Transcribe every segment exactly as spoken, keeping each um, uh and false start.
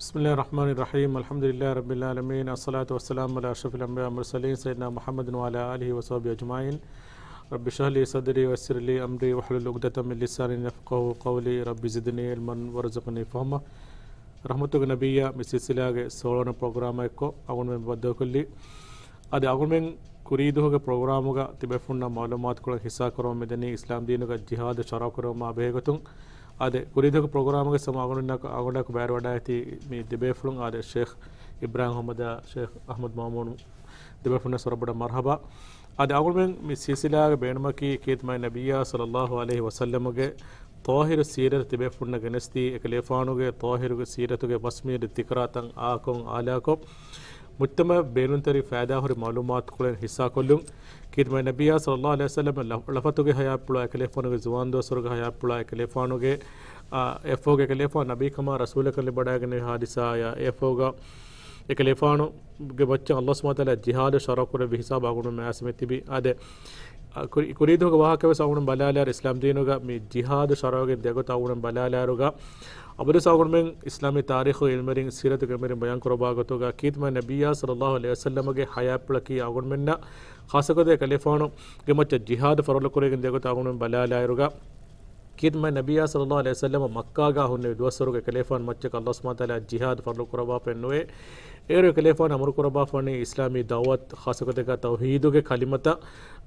بسم الله الرحمن الرحيم. الحمد لله رب العالمين. الصلاة والسلام على أشرف الأنبياء والمرسلين سيدنا محمد وعلى آله وصحبه أجمعين. رب اشرح لي صدري ويسر لي أمري واحلل عقدة من لساني يفقهوا قولي. رب زدني علما وارزقني فهما. ރަޙްމަތުގެ ނަބިއްޔާ، މި ސިލްސިލާގެ ސޯޅަވަނަ ޕްރޮގްރާމަށް އެއްކޮށް އަޅުގަނޑުމެން ބައްދަލުކޮށްލީ. އަދި އަޅުގަނޑުމެން ކުރީދުވަހުގެ ޕްރޮގްރާމުގަ ތިބޭފުޅުންނަށް މަޢުލޫމާތުކޮޅެއް ހިއްސާކުރަމުން މިދަނީ އިސްލާމް ދީނުގަ ޖިހާދު ޝަރުޢުކުރުވުމާ ބެހޭގޮތުން. އާދެ، ކުރީދުވަހުގެ ޕްރޮގްރާމުގެ ސަމާ އަޅުގަނޑުމެންނާ، އަޅުގަނޑާއެކު ބައިވެރިވަޑައިގަތީ މި ދިބޭފުޅުން، އާދެ، ޝޭޚް އިބްރާހިމް އަޙްމަދާ، ޝޭޚް އަޙްމަދު މައުމޫނު، ދިބޭފުޅުންނަށް ވެސް ވަރަށް ބޮޑަށް މަރްޙަބާ. އާދެ، އަޅުގަނޑުމެން މި ސިލްސިލާގެ ބޭނުމަކީ ކީރިތި މާތް ނަބިއްޔާ ޞައްލައްލާހު ޢަލައިހި ވަސައްލަމަގެ ޠާހިރު ސީރަތު ތިބޭފުޅުންނަށް ގެނެސްދީ، އެކަލޭފާނުގެ ޠާހިރުގެ ސީރަތުގެ ބަސްމިއިރު ޛިކްރާތައް އާކޮން އާލާކޮށް، މުޖްތަމަޢަށް ބޭނުންތެރި ފައިދާހުރި މަޢުލޫމާތުކޮޅެއް ހިއްސާކޮށްލުން. ކީރިތި މާތް ނަބިއްޔާ ޞައްލައްލާހު ޢަލައިހި ވަސައްލަމަ ޅަ-، ޅަފަތުގެ ޙަޔާތްޕުޅާ، އެކަލޭފާނުގެ ޒުވާން ދުވަސްވަރުގެ ޙަޔާތްޕުޅާ، އެކަލޭފާނުގެ، އާ، އެއަށްފަހުގެ އެކަލޭފާނު ނަބީކަމާ ރަސޫލަކަށް ލިބިވަޑައިގެންނެވި ޙާދިސާއާ، އެއަށްފަހުގަ އެކަލޭފާނުގެ މައްޗަށް ﷲ ސުބްޙާނަހޫ ވަތަޢާލާ ޖިހާދު ޝަރުޢުކުރެއްވި ހިސާބަށް އަޅުގަނޑުމެން އައިސް މި ތިބީ. އާދެ، އަ، ކުރި-، ކުރީދުވަހުގެ ވާހަކަ ވެސް އަޅުގަނޑު ބަލާލާއިރު، އިސްލާމް ދީނުގަ މި ޖިހާދު ޝަރުޢުގެން ދެގޮތަށް އަޅުގަނޑު ބަލާލާއިރުގަ، އަބަދުވެސް އަޅުގަނޑުމެން އިސްލާމީ ތާރީޚުގެ އިލްމުވެރިން، ސީރަތުގެ އިލްމުވެރިން ބަޔާން ކުރައްވާ ގޮތުގަ، ކީރިތި މާތް ނަބިއްޔާ ޞައްލައްލާހު ޢަލައިހި ވަސައްލަމަގެ ޙަޔާތްޕުޅަކީ އަޅުގަނޑުމެންނަށް ޚާއްޞަގޮތަށް އެކަލޭފާނުގެ މައްޗަށް ޖިހާދު ފަރުޟު ކުރެވިގެން ދިޔަ ގޮތަށް އަޅުގަނޑުމެން ބަލާލާއިރުގަ، ކީރިތި މާތް ނަބިއްޔާ ޞައްލައްލާހު ޢަލައިހި ވަސައްލަމަ މައްކާގަ ހުންނެވި ދުވަސްވަރުގެ އެކަލޭފާނު މައްޗަށް ﷲ ސުބްޙާނަހޫ ވަތަޢާލާ ޖިހާދު ފަރުޟު ކުރައްވާފައެއް ނުވޭ. އޭރު އެކަލޭފާނު އަމުރު ކުރައްވާފަވަނީ އިސްލާމީ ދަޢުވަތު، ޚާއްޞަގޮތެއްގަ ތައުޙީދުގެ ކަލިމަތައް،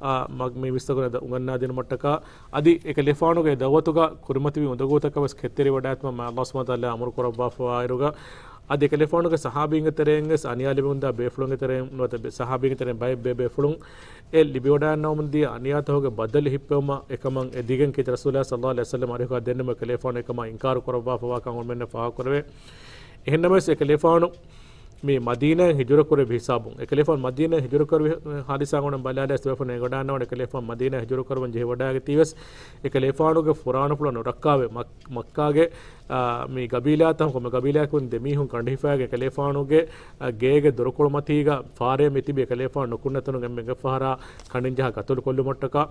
އާ، މަ-، މި މީސްތަކުންނަށް އުނގަންނާދިނުމަށްޓަކާ، އަދި އެކަލޭފާނުގެ ދަޢުވަތުގަ ކުރިމަތިވި އުނދަގޫތަކަށް ވެސް ކެތްތެރިވަޑައިގަތުމަށް ﷲ ސުބްޙާނަހޫ ވަތަޢާލާ އަމުރު ކުރައްވާފަވާއިރުގަ، އަދި އެކަލޭފާނުގެ ޞަޙާބީންގެ ތެރެއިން ވެސް އަނިޔާ ލިބެމުންދާ ބޭފުޅުންގެ ތެރެއިން ނުވަތަ ބެ-، ޞަޙާބީންގެ ތެރެއިން ބައެއް ބޭބޭފުޅުން އެ ލިބިވަޑައިގަންނަވަމުންދިޔަ އަނިޔާތަކުގެ ބަދަލު ހިއްޕެވުމަށް އެކަމަށް އެދިގެން ކީރިތި ރަސޫލާ ޞައްލައްލާހު ޢަލައިހި ވަސައްލަމަ އަރިހުގަ ދެންނެވުމަށް އެކަލޭފާނު އެކަމާ އިންކާރު ކުރައްވާފަވާކަން އަޅުގަނޑުމެންނަށް ފާހަގަކުރެވޭ. އެހެންނަމަވެސް އެކަލޭފާނު މި މަދީނާއަށް ހިޖުރަ ކުރެއްވި ހިސާބުން، އެކަލޭފާނު މަދީނާއަށް ހިޖުރަ ކުރެއްވި ހާދިސާ އަޅުގަނޑު ބަލާލާ ސިފަފުން އެނގިވަޑައިގަންނަވާނެ، އެކަލޭފާނު މަދީނާއަށް ހިޖުރަ ކުރައްވަން ޖެހިވަޑައިގަތީވެސް، އެކަލޭފާނުގެ ފުރާނަފުޅަށް ނުރައްކާވެ، މައް-، މައްކާގެ، އާ، މި ގަބީލާތަކުން ކޮންމެ ގަބީލާއަކުން ދެމީހުން ކަނޑަހިފައިގެން އެކަލޭފާނުގެ، އާ، ގޭގެ ދޮރުކޮޅު މަތީގަ ފާރޭ މި ތިބި އެކަލޭފާނު ނުކުންނަތަނުން އެންމެން އެއްފަހަރާ ކަނޑިންޖަހާ ގަތުލު ކޮށްލުމަށްޓަކާ،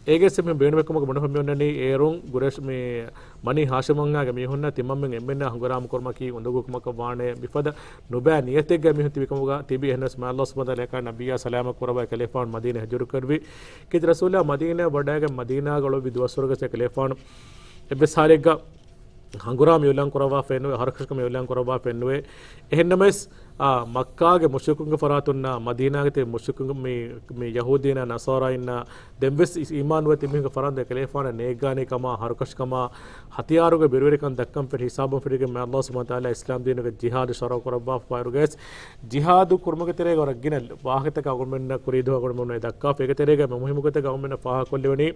އޭގެ ސެމި ބޭނުމެއްކަމަކަށް ބުނެފަ މިއޮންނަނީ، އޭރުން ގުރޭޝް މި ބަނީ ހާޝިމް ވަންހާގެ މީހުންނަށް ތިމަންމެން އެންމެންނާ ހަނގުރާމަ ކުރުމަކީ އުނދަގޫކަމަކަށް ވާނެ. މިފަދަ ނުބައި ނިޔަތެއްގަ މީހުން ތިބި ކަމުގަ ތިބި. އެހެނަސް މާ ﷲ ސުބްޙާނަހޫ ވަތަޢާލާ އެކާ ނަބިއްޔާ ސަލާމަތް ކުރައްވާ އެކަލޭފާނު މަދީނާ ހިޖުރަ ކުރެއްވި. ކީރިތި ރަސޫލާ މަދީނާ ވަޑައިގެން މަދީނާގަ އުޅެވި ދުވަސްވަރުގަ އެކަލޭފާނު އެއްވެސް ހާލެއްގަ ހަނގުރާމަ އިޢުލާން ކުރައްވާފައެއް ނުވޭ، ހަރަކަށްކަމެއް އިޢުލާން ކުރައްވާފައެއް ނުވޭ. އެހެންނަމަވެސް، އާ، މައްކާގެ މުޝްރިކުންގެ ފަރާތުންނާ މަދީނާގެ ތިބި މުޝްރިކުން މި، މި ޔަހޫދީންނާ ނަޞާރާއިންނާ ދެންވެސް އި-، އީމާންވެ ތިބި މީހުންގެ ފަރާތުން އެކަލޭފާނަށް ނޭއްގާނީ ކަމާ، ހަރަކަށްކަމާ، ހަތިޔާރުގެ ބިރުވެރިކަން ދައްކަން ފެށި ހިސާބުން ފެށިގެން މާ ﷲ ސުބްޙާނަހޫ ވަތަޢާލާ އިސްލާމް ދީނުގެ ޖިހާދު ޝަރުޢު ކުރައްވާފައިރުގައިސް، ޖިހާދު ކުރުމުގެ ތެރޭގަ ވަރަށް ގިނަ ވާހަކަތަކާ އަޅުގަނޑުމެންނަށް ކުރީދުވަހު އަޅުގަނޑުމެން ދައްކާފަ. އޭގެ ތެރޭގަ މުހިއްމު ގޮތަކަށް އަޅުގަނޑުމެންނަށް ފާހަގަކޮށްލެވެނީ،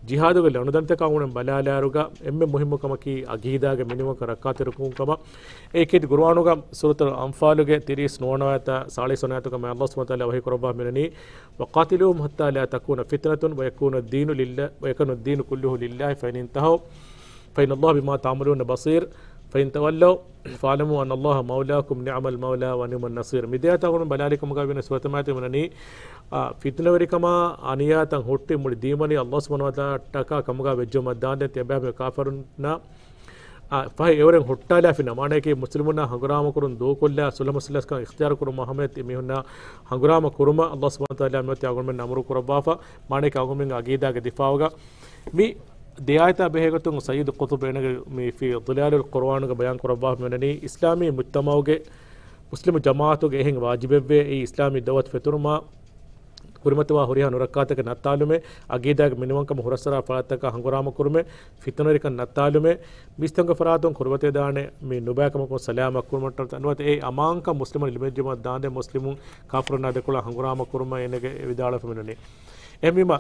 ޖިހާދުގެ ލަނޑުދަނޑިތަކަށް އަޅުގަނޑު ބަލާލާއިރުގަ، އެންމެ މުހިއްމު ކަމަކީ އަގީދާގެ މިނިވަންކަން ރައްކާތެރިކުރުން ކަމަށް. އެއީ ކީރިތި ޤުރުއާނުގަ ސޫރަތުލް އަންފާލުގެ ތިރީސް ނުވަ ވަނަ އާޔަތާ ސާޅީސް ވަނަ އާޔަތުގަ މާ ﷲ ސުބްޙާނަހޫ ވަތަޢާލާ ވަޙީ ކުރައްވާ މިނަނީ، وَقَاتِلُوهُمْ حَتَّىٰ لَا تَكُونَ فِتْنَةٌ وَيَكُونَ الدِّينُ لِلَّ-، وَيَكُونَ الدِّينُ كُلُّهُ لِلَّهِ فَإِنِ انتَهَوْا فَإِنَّ اللَّهَ بِمَا تَعْمَلُونَ بَصِيرٌ فَإِنْ تَوَلَّوْا فَاعْلَمُوا أَنَّ اللَّهَ مَوْلَاكُمْ نِعْمَ الْمَوْلَى وَنِعْمَ النَّصِيرُ. މި ދެ އާޔަތާ އަޅުގަނޑު ބަލާލިކަމުގަ ވިނަ ސޫރަތު މާތި ވަނަނީ، އާ، ފިތުނަވެރިކަމާ އަނިޔާތައް ހުއްޓި މުޅި ދީންވަނީ ﷲ ސުބްޙާނަހޫ ވަތަޢާލާއަށްޓަކާ ކަމުގަ ވެއްޖެއުމަށް ދާންދެން ތިޔަބައިމީހުން ކާފަރުންނަށް، އާ، ފަހެ އެވަރެން ހުއްޓާލާފިނަމަ، މާނައަކީ މުސްލިމުންނާ ހަނގުރާމަކުރުން ދޫކޮށްލާ ސުލްހަ މަސައްލަސްކަން އިޚްތިޔާރު ކުރުމަށް ހަމަޔަށް ތި މީހުންނާ ހަނގުރާމަ ކުރުމަށް ﷲ ސުބްޙާނަހޫ ވަތަޢާލާ މިއޮތީ އަޅުގަނޑުމެން އަމުރު ކުރައްވާފަ، މާނައަކީ އަޅުގަނޑުމެންގެ އަގީދާގެ ދިފާޢުގަ. މި ދެ އާޔަތާ ބެހޭގޮތުން ސައްޔިދު ޤުޠުބް އޭނަގެ މި ފީ ޟިލާލުލް ޤުރުއާނުގަ ބަޔާން ކުރައްވާފަ މިނަނީ، އިސްލާމީ މުޖްތަމަޢުގެ މުސްލިމު ޖަމާޢަތުގެ އެހެން ވާޖިބެއްވޭ، އެއީ އިސްލާމީ ދަޢުވަތު ފެތުރުމާ، ކުރިމަތިވާ ހުރިހާ ނުރައްކާތަކެއް ނައްތާލުމެއް، އަގީދާގެ މިނިވަންކަމަށް ހުރަސްއަރާ ފަރާތްތަކަށް ހަނގުރާމަ ކުރުމެއް، ފިތުނަވެރިކަން ނައްތާލުމެއް، މީސްތަކުންގެ ފަރާތުން ކުރިމަތިވެދާނެ މި ނުބައިކަމަކުން ސަލާމަތް ކުރުމަށްޓަކާ ނުވަތަ އެ އަމާންކަން މުސްލިމުން ލިބިއްޖެއުމަށް ދާންދެން މުސްލިމުން ކާފަރުންނާ ދެކޮޅަށް ހަނގުރާމަ ކުރުމަށް އޭނަގެ ވިދާޅުވެފަ މިނަނީ. އެހެންވީމަ،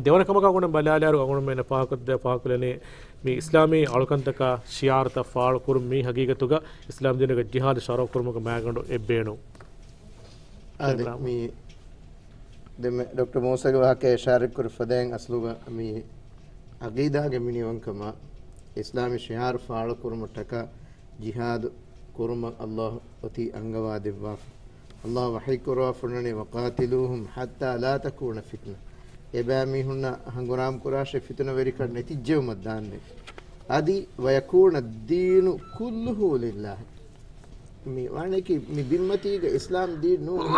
ދެވަނަ ކަމަކަށް އަޅުގަނޑު ބަލާލާއިރު އަޅުގަނޑުމެން ފާހަގަކޮށްދޭ ފާހަގަކޮށްލަނީ މި އިސްލާމީ އަޅުކަންތަކާ ޝިޢާރުތައް ފާޅުކުރުން މީ ހަގީގަތުގަ އިސްލާމް ދީނުގެ ޖިހާދު ޝަރުޢު ކުރުމުގެ މައިގަނޑު އެއްބޭނުން. އާދެ، ޑޮކްޓަރ މޫސާގެ ވާހަކަ އިޝާރަތްކުރި ފަދައިން އަސްލުގަ މި އަގީދާގެ މިނިވަންކަމާ އިސްލާމީ ޝިޢާރު ފާޅުކުރުމަށްޓަކާ ޖިހާދު ކުރުމަށް ﷲ އޮތީ އަންގަވާ ދެއްވާފަ. ﷲ ވަޙީ ކުރައްވާފަ މިނަނީ، وَقَاتِلُوهُمْ حَتَّىٰ لَا تَكُونَ فِتْنَةٌ. އެބައިމީހުންނަށް ހަނގުރާމަ ކުރާށޭ ފިތުނަވެރިކަން ނެތިއްޖެއުމަށް ދާންދެން. އަދި، وَيَكُونَ الدِّينُ كُلُّهُ لِلَّهِ. މި ވާނެކި މި ބިންމަތީގަ އިސްލާމް ދީން ނޫން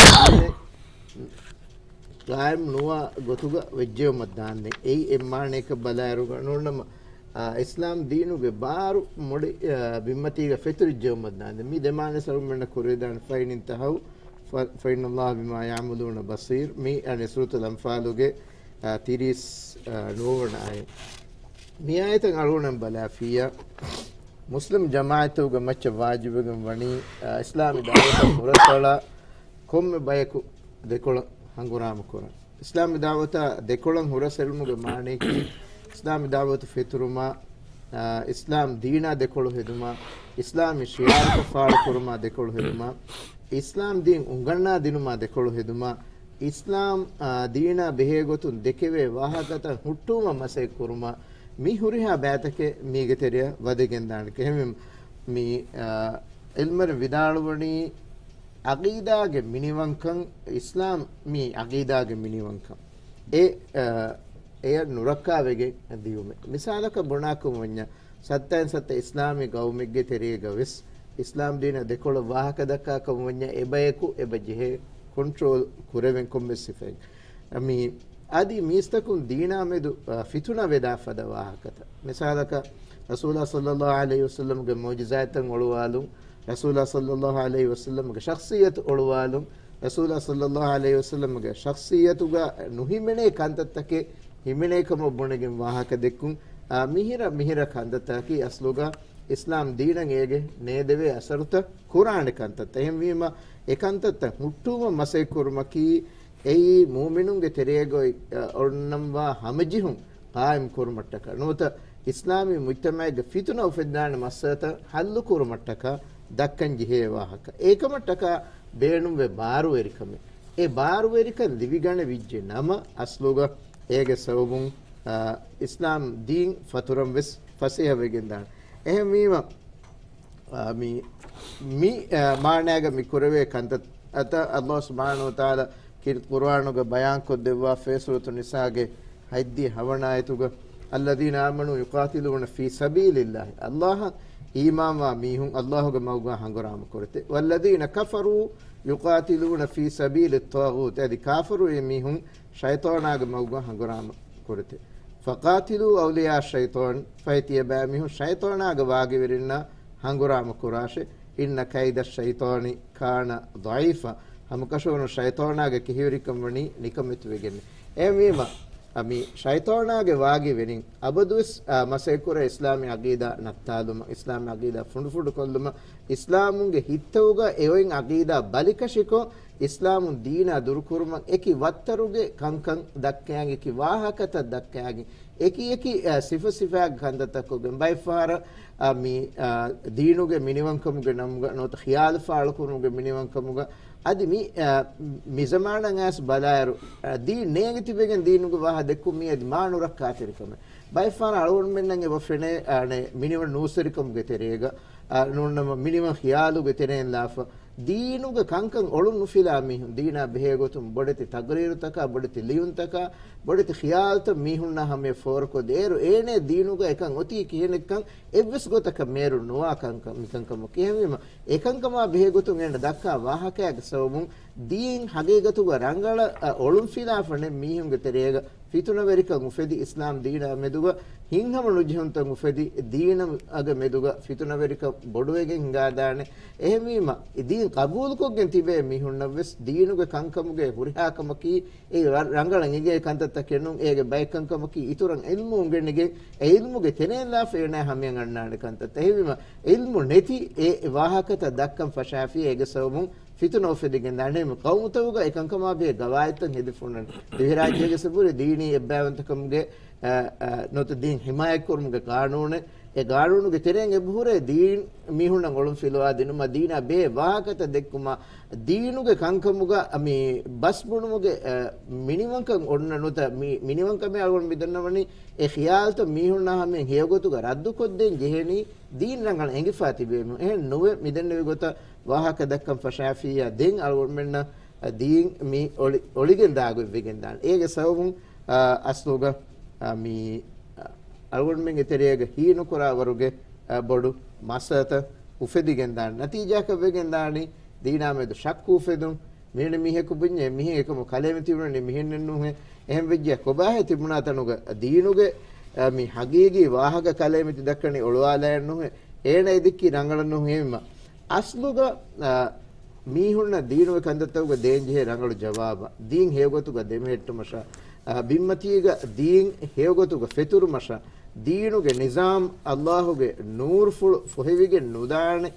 ޤާއިމް ނުވާ ގޮތުގަ ވެއްޖެއުމަށް ދާންދެން. އެއީ އެއް މާނަޔަކަށް ބަލާއިރުގަ ނޫންނަމަ، އާ، އިސްލާމް ދީނުގެ ބާރު މުޅި، އާ، ބިންމަތީގަ ފެތުރިއްޖެއުމަށް ދާންދެން. މި ދެ މާނަ ސަރުމެންނަ ކުރެވިދާނެ. فإن انتهوا ف-، فإن الله بما يعملون بصير. މި އަނެއް ސޫރަތުލް އަންފާލުގެ، އާ، ތިރީސް، އާ، ނުވަވަނަ އާޔަތް. މި އާޔަތަށް އަޅުގަނޑު ބަލާފިއްޔާ، މުސްލިމް ޖަމާޢަތުގެ މައްޗަށް ވާޖިބުވެގެން ވަނީ، އާ، އިސްލާމީ ދަޢުވަތަށް ހުރަސްއަޅާ ކޮންމެ ބަޔަކު ދެކޮޅަށް ހަނގުރާމަ ކުރަން. އިސްލާމީ ދަޢުވަތާ ދެކޮޅަށް ހުރަސްއެޅުމުގެ މާނަޔަކީ، އިސްލާމީ ދަޢުވަތު ފެތުރުމާ، އާ، އިސްލާމް ދީނާ ދެކޮޅު ހެދުމާ، އިސްލާމީ ޝިޢާރުތައް ފާޅުކުރުމާ ދެކޮޅު ހެދުމާ، އިސްލާމް ދީން އުނގަންނާ ދިނުމާ ދެކޮޅު ހެދުމާ، އިސްލާމް، އާ، ދީނާ ބެހޭގޮތުން ދެކެވޭ ވާހަކަތައް ހުއްޓުވުމަށް މަސައްކަތް ކުރުމަށް މި ހުރިހާ ބައިތަކެއް މީގެ ތެރެއަށް ވަދެގެންދާނެ. އެހެންވީމަ، މި، އާ، ޢިލްމުވެރިން ވިދާޅުވަނީ، ޢަޤީދާގެ މިނިވަންކަން، އިސްލާމް މި ޢަޤީދާގެ މިނިވަންކަން. އެ، އާ، އެޔަށް ނުރައްކާވެގެން ދިޔުމެއް. މިސާލަކަށް ބުނާކަމަށް ވަންޏާ، ސައްތައިން ސައްތަ އިސްލާމީ ގައުމެއްގެ ތެރޭގަ ވެސް، އިސްލާމް ދީނަށް ދެކޮޅަށް ވާހަކަ ދައްކާ ކަމަށް ވަންޏާ، އެބަޔަކު އެބަ ޖެހޭ ކޮންޓްރޯލް ކުރެވެން ކޮންމެސް ސިފައެއް. މި އަދި މީސްތަކުން ދީނާ މެދު، އަ، ފިތުނަ ވެދާ ފަދަ ވާހަކަތައް. މިސާލަކަށް، ރަސޫލާ ޞައްލައްލާހު ޢަލައިހި ވަސައްލަމްގެ މުޢުޖިޒާތްތައް އޮޅުވާލުން، ރަސޫލާ ޞައްލައްލާހު ޢަލައިހި ވަސައްލަމްގެ ޝަޚްޞިއްޔަތު އޮޅުވާލުން، ރަސޫލާ ޞައްލައްލާހު ޢަލައިހި ވަސައްލަމްގެ ޝަޚްޞިއްޔަތުގަ ނުހިމެނޭ ކަންތައްތަކެއް ހިމެނޭ ކަމަށް ބުނެގެން ވާހަކަ ދެއްކުން. އާ، މިހިރަ، މިހިރަ ކަންތައްތަކަކީ އަސްލުގަ އިސްލާމް ދީނަށް އޭގެ ނޭދެވޭ އަސަރުތައް ކުރާނެ ކަންތައްތައް. އެހެންވީމަ، އެ ކަންތައްތައް ހުއްޓުވުމަށް މަސައްކަތް ކުރުމަކީ، އެއީ މުއުމިނުންގެ ތެރޭގައި، އަ، އޮންނަންވާ ހަމަޖެހުން ޤާއިމް ކުރުމަށްޓަކާ، ނުވަތަ އިސްލާމީ މުޖްތަމަޢެއްގަ ފިތުނަ އުފެދިދާނެ މައްސަލަތައް ޙައްލު ކުރުމަށްޓަކާ ދައްކަން ޖެހޭ ވާހަކަ. އެކަމަށްޓަކާ ބޭނުންވޭ ބާރުވެރިކަމެއް. އެ ބާރުވެރިކަން ލިބިގަނެވިއްޖެ ނަމަ، އަސްލުގަ އޭގެ ސަބަބުން، އާ، އިސްލާމް ދީން ފަތުރަން ވެސް ފަސޭހަވެގެންދާނެ. އެހެންވީމަ، އާ، މި، މި، އާ، މާނައިގަ މި ކުރެވޭ ކަންތައް އަތަށް ﷲ ސުބްޙާނަހޫ ވަތަޢާލާ ކީރިތި ޤުރުއާނުގަ ބަޔާންކޮށްދެއްވާފައި ސޫރަތު ނިސާގެ ހަތްދިހަ ހަވަނަ އާޔަތުގަ، الذين آمنوا يقاتلون في سبيل الله، ﷲ އަށް އީމާންވާ މީހުން ﷲގެ މަގުގަ ހަނގުރާމަ ކުރެތެ. والذين كفروا يقاتلون في سبيل الطاغوت، އަދި ކާފަރުވި މީހުން ޝައިޠާނާގެ މަގުގަ ހަނގުރާމަ ކުރެތެ. فقاتلوا أولياء الشيطان، ފަހެ ތިޔަބައިމީހުން ޝައިޠާނާގެ ވާގިވެރިންނާ ހަނގުރާމަ ކުރާށެ. إن كيد الشيطان كان ضعيفا، ހަމަކަށަވަރުން ޝައިޠާނާގެ ކިހިވެރިކަން ވަނީ ނިކަމެތިވެގެން. އެހެންވީމަ، އަ، މި ޝައިޠާނާގެ ވާގިވެރިން އަބަދުވެސް، އަ، މަސައްކަތް ކުރޭ އިސްލާމީ ޢަޤީދާ ނައްތާލުމަށް، އިސްލާމީ ޢަޤީދާ ފުނޑުފުނޑުކޮށްލުމަށް، އިސްލާމުންގެ ހިތްތަކުގަ އެ އޮތް ޢަޤީދާ ބަލިކަށިކޮށް، އިސްލާމުން ދީނާ ދުރުކުރުމަށް އެކި ވައްތަރުގެ ކަންކަން ދައްކައިގެން، އެކި ވާހަކަތައް ދައްކައިގެން، އެކި އެކި، އަ، ސިފަ ސިފައިގެ ކަންތައްތައް ކޮށްގެން ބައެއްފަހަރަށް، އަ، މި، އަ، ދީނުގެ މިނިވަންކަމުގެ ނަމުގަ ނުވަތަ ޚިޔާލު ފާޅުކުރުމުގެ މިނިވަންކަމުގަ އަދި މި، އަ، މި ޒަމާނަށް އައިސް ބަލާއިރު، އަ، ދީން ނޭނގި ތިބެގެން ދީނުގެ ވާހަ ދެއްކުން މިއަދި މާ ނުރައްކާތެރިކަމެއް. ބައެއްފަހަރަށް އަޅުގަނޑުމެންނަށް އެބަ ފެނޭ، އަ، ނެ، މިނިވަން ނޫސްވެރިކަމުގެ ތެރޭގަ، އަ، ނޫންނަމަ މިނިވަން ޚިޔާލުގެ ތެރެއިން ލާފަ. ދީނުގެ ކަންކަން އޮޅުން ނުފިލާ މީހުން، ދީނާ ބެހޭގޮތުން ބޮޑެތި ތަގްރީރުތަކާ، ބޮޑެތި ލިޔުންތަކާ، ބޮޑެތި ޚިޔާލުތައް މީހުންނާ ހަމަޔަށް ފޯރުކޮށްދޭ އޭރު އޭނޭ ދީނުގަ އެކަން އޮތީ ކިހިނެއްކަން އެއްވެސް ގޮތަކަށް މޭރު ނުވާ ކަންކަން މިކަންކަމަކީ. އެހެންވީމަ، އެކަންކަމާ ބެހޭގޮތުން އޭނަ ދައްކާ ވާހަކައިގެ ސަބަބުން ދީން ހަގީގަތުގަ ރަނގަޅަށް، އަ، އޮޅުންފިލާފަ ނެތް މީހުންގެ ތެރޭގަ ފިތުނަވެރިކަން އުފެދި، އިސްލާމް ދީނާ މެދުގަ ހިތްހަމަނުޖެހުންތައް އުފެދި، ދީނާގެ މެދުގަ ފިތުނަވެރިކަން ބޮޑުވެގެން ހިނގާދާނެ. އެހެންވީމަ، ދީން ޤަބޫލުކޮށްގެން ތިބޭ މީހުންނަށްވެސް ދީނުގެ ކަންކަމުގެ ހުރިހާ ކަމަކީ އެ ރަ-، ރަނގަޅަށް އެނގޭ ކަންތައްތަކެއް ނޫން. އޭގެ ބައެއް ކަންކަމަކީ އިތުރަށް ޢިލްމު އުނގެނިގެން، އެ ޢިލްމުގެ ތެރެއިން ލާފަ އޭނާ ހަމަޔަށް އަންނާނެ ކަންތައްތައް. އެހެންވީމަ، ޢިލްމު ނެތި އެ ވާހަކަތައް ދައްކަން ފަށާފިއްޔާ އޭގެ ސަބަބުން ފިތުނަ އުފެދިގެން ދާނެ. އެހެން ޤައުމުތަކުގަ އެކަންކަމާ ބެހޭ ގަވާއިދުތައް ހެދިފަ ހުންނަނީ. ދިވެހިރާއްޖޭގެ ސަބުރެ ދީނީ އެއްބައިވަންތަކަމުގެ، އަ، އަ، ނުވަތަ ދީން ހިމާޔަތްކުރުމުގެ ޤާނޫނެއް، އެ ޤާނޫނުގެ ތެރެއިން އެބަހުރޭ ދީން މީހުންނަށް އޮޅުން ފިލުވާ ދިނުމަށް ދީނާ ބެހޭ ވާހަކަތައް ދެއްކުމަށް ދީނުގެ ކަންކަމުގަ މި ބަސް ބުނުމުގެ، އަ، މިނިވަންކަން އޮންނަ ނުވަތަ މި-، މިނިވަންކަމެއް އަޅުގަނޑު މިދަންނަވަނީ އެ ޚިޔާލުތައް މީހުންނާ ހަމަޔަށް ހެޔޮގޮތުގަ ރައްދުކޮށްދޭން ޖެހެނީ ދީން ރަނގަޅަށް އެނގިފާ ތިބޭމު. އެހެން ނުވެ މިދެންނެވި ގޮތަށް ވާހަކަ ދައްކަން ފަށާފިއްޔާ ދެން އަޅުގަނޑުމެންނަށް ދީން މި އޮޅި-، އޮޅިގެން ދާގޮތްވެގެން ދާނެ. އޭގެ ސަބަބުން، އަ، އަސްލުގަ، އަ، މި، އަ، އަޅުގަނޑުމެންގެ ތެރޭގަ ހީނުކުރާ ވަރުގެ، އަ، ބޮޑު މައްސަލަތައް އުފެދިގެންދާނެ. ނަތީޖާއަކަށް ވެގެންދާނީ ދީނާމެދު ޝައްކު އުފެދުން. މީނަ މީހަކު ބުންޏޭ، މިހެން އެކަމު ކަލޭމެ ތިބުނަނީ މިހެންނެއްނޫހޭ. އެހެން ވެއްޖެ ކޮބާހޭ ތިބުނާ ތަނުގަ ދީނުގެ، އަ، މި ހަގީގީ ވާހަކަ ކަލޭމެ ތި ދައްކަނީ އޮޅުވާލާއެއްނޫހޭ. އޭނަ އެ ދެއްކީ ރަނގަޅަށްނޫހޭ އެހެންމަ. އަސްލުގަ، އަ، މީހުންނަށް ދީނުގެ ކަންތައްތަކުގަ ދޭން ޖެހޭ ރަނގަޅު ޖަވާބަށް، ދީން ހެޔޮގޮތުގަ ދެމެހެއްޓުމަށާ، އަ، ބިންމަތީގަ ދީން ހެޔޮގޮތުގަ ފެތުރުމަށާ، ދީނުގެ ނިޒާމް އައްލާހުގެ ނޫރުފުޅު ފޮހެވިގެން ނުދާނެ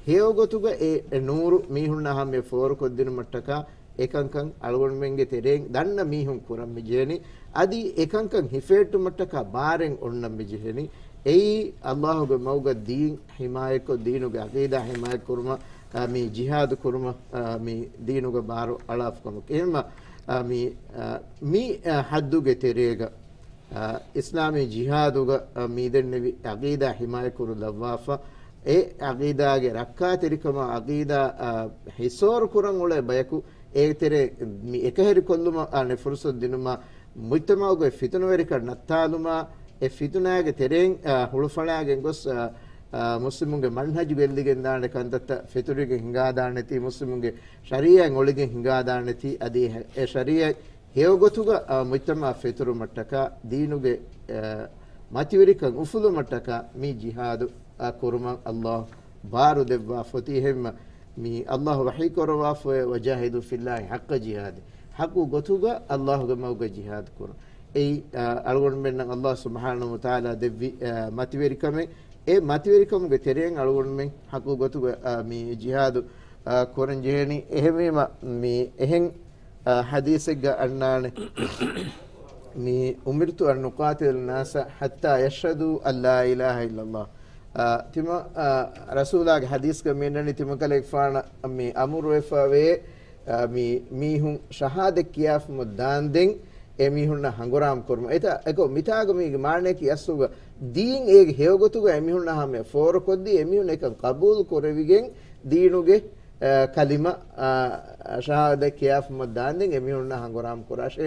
ހެޔޮގޮތުގަ އެ، އެ ނޫރު މީހުންނާ ހަމަޔަށް ފޯރުކޮށްދިނުމަށްޓަކާ، އެކަންކަން އަޅުގަނޑުމެންގެ ތެރެއިން ދަންނަ މީހުން ކުރަން މި ޖެހެނީ. އަދި އެކަންކަން ހިފޭއްޓުމަށްޓަކާ ބާރެއް އޮންނަން މި ޖެހެނީ. އެއީ އައްލާހުގެ މަގުގަ ދީން ހިމާޔަތްކޮށް، ދީނުގެ އަގީދާ ހިމާޔަތްކުރުމަށް، އާ، މި ޖިހާދު ކުރުމަށް، އާ، މި ދީނުގެ ބާރު އަޅާފަ ކަމަކަށް. އެހެންމަ، އާ، މި، އާ، މި، އާ، ހައްދުގެ ތެރޭގަ، އާ، އިސްލާމީ ޖިހާދުގަ، އާ، މި ދެންނެވި އަގީދާ ހިމާޔަތްކުރު ލައްވާފަ، އެ އަގީދާގެ ރައްކާތެރިކަމާ އަގީދާ، އާ، ހިސޯރު ކުރަން އުޅޭ ބަޔަކު އޭގެ ތެރޭ މި އެކަހެރިކޮށްލުމަށް އަނެއް ފުރުސަތު ދިނުމަށް، މުޖްތަމަޢުގެ ފިތުނަވެރިކަން ނައްތާލުމަށް، އެ ފިތުނާގެ ތެރެއިން، އާ، ހުޅުފަޅާގެން ގޮސް، އާ، އާ، މުސްލިމުންގެ މަންހަޖު ގެއްލިގެން ދާނެ ކަންތައްތައް ފެތުރިގެން ހިނގާދާނެތީ، މުސްލިމުންގެ ޝަރީޢަތް އޮޅިގެން ހިނގާދާނެތީ، އަދި އެ ޝަރީޢަތް ހެޔޮގޮތުގަ، އާ، މުޖްތަމަޢަށް ފެތުރުމަށްޓަކާ، ދީނުގެ، އާ، މަތިވެރިކަން އުފުލުމަށްޓަކާ މި ޖިހާދު، އާ، ކުރުމަށް އައްލާހު ބާރު ދެއްވާފަ އޮތީ. އެހެންމަ މި އައްލާހު ވަޙީ ކުރައްވާފައި، "وجاهدوا في الله حق جهاده." ޙައްޤު ގޮތުގަ އައްލާހުގެ މަގުގަ ޖިހާދު ކުރުން. އެއީ، އާ، އަޅުގަނޑުމެންނަށް އައްލާހު ސުބްޙާނަހު ވަތަޢާލާ ދެއްވި، އާ، މަތިވެރިކަމެއް. އެ މަތިވެރިކަމުގެ ތެރެއިން އަޅުގަނޑުމެން ޙައްޤު ގޮތުގަ، އާ، މި ޖިހާދު، އާ، ކުރަން ޖެހެނީ. އެހެންވީމަ، މި އެހެން، އާ، ޙަދީޘެއްގަ އަންނާނެ، މި، "أمرت أن أقاتل الناس حتى يشهدوا أن لا إله إلا الله." އާ، ތިމަ، އާ، ރަސޫލާގެ ޙަދީޘްގަ މި އަންނަނީ ތިމަންކަލޭގެފާނަށް މި އަމުރުވެފަވޭ، އާ، މި މީހުން ޝަހާދަތް ކިޔާފަމުން ދާންދެން އެ މީހުންނަށް ހަނގުރާމަ ކުރުމަށް. އެތަ، އެކޮ، މިތާގަ މީގެ މާނަޔަކީ އަސްލުގަ ދީން އޭގެ ހެޔޮގޮތުގަ އެމީހުންނާ ހަމަޔަށް ފޯރުކޮށްދީ، އެމީހުން އެކަން ޤަބޫލު ކުރެވިގެން ދީނުގެ، އާ، ކަލިމަ، އާ، ޝަހާދަތް ކިޔާފަމުން ދާންދެން އެމީހުންނާ ހަނގުރާމަ ކުރާށޭ.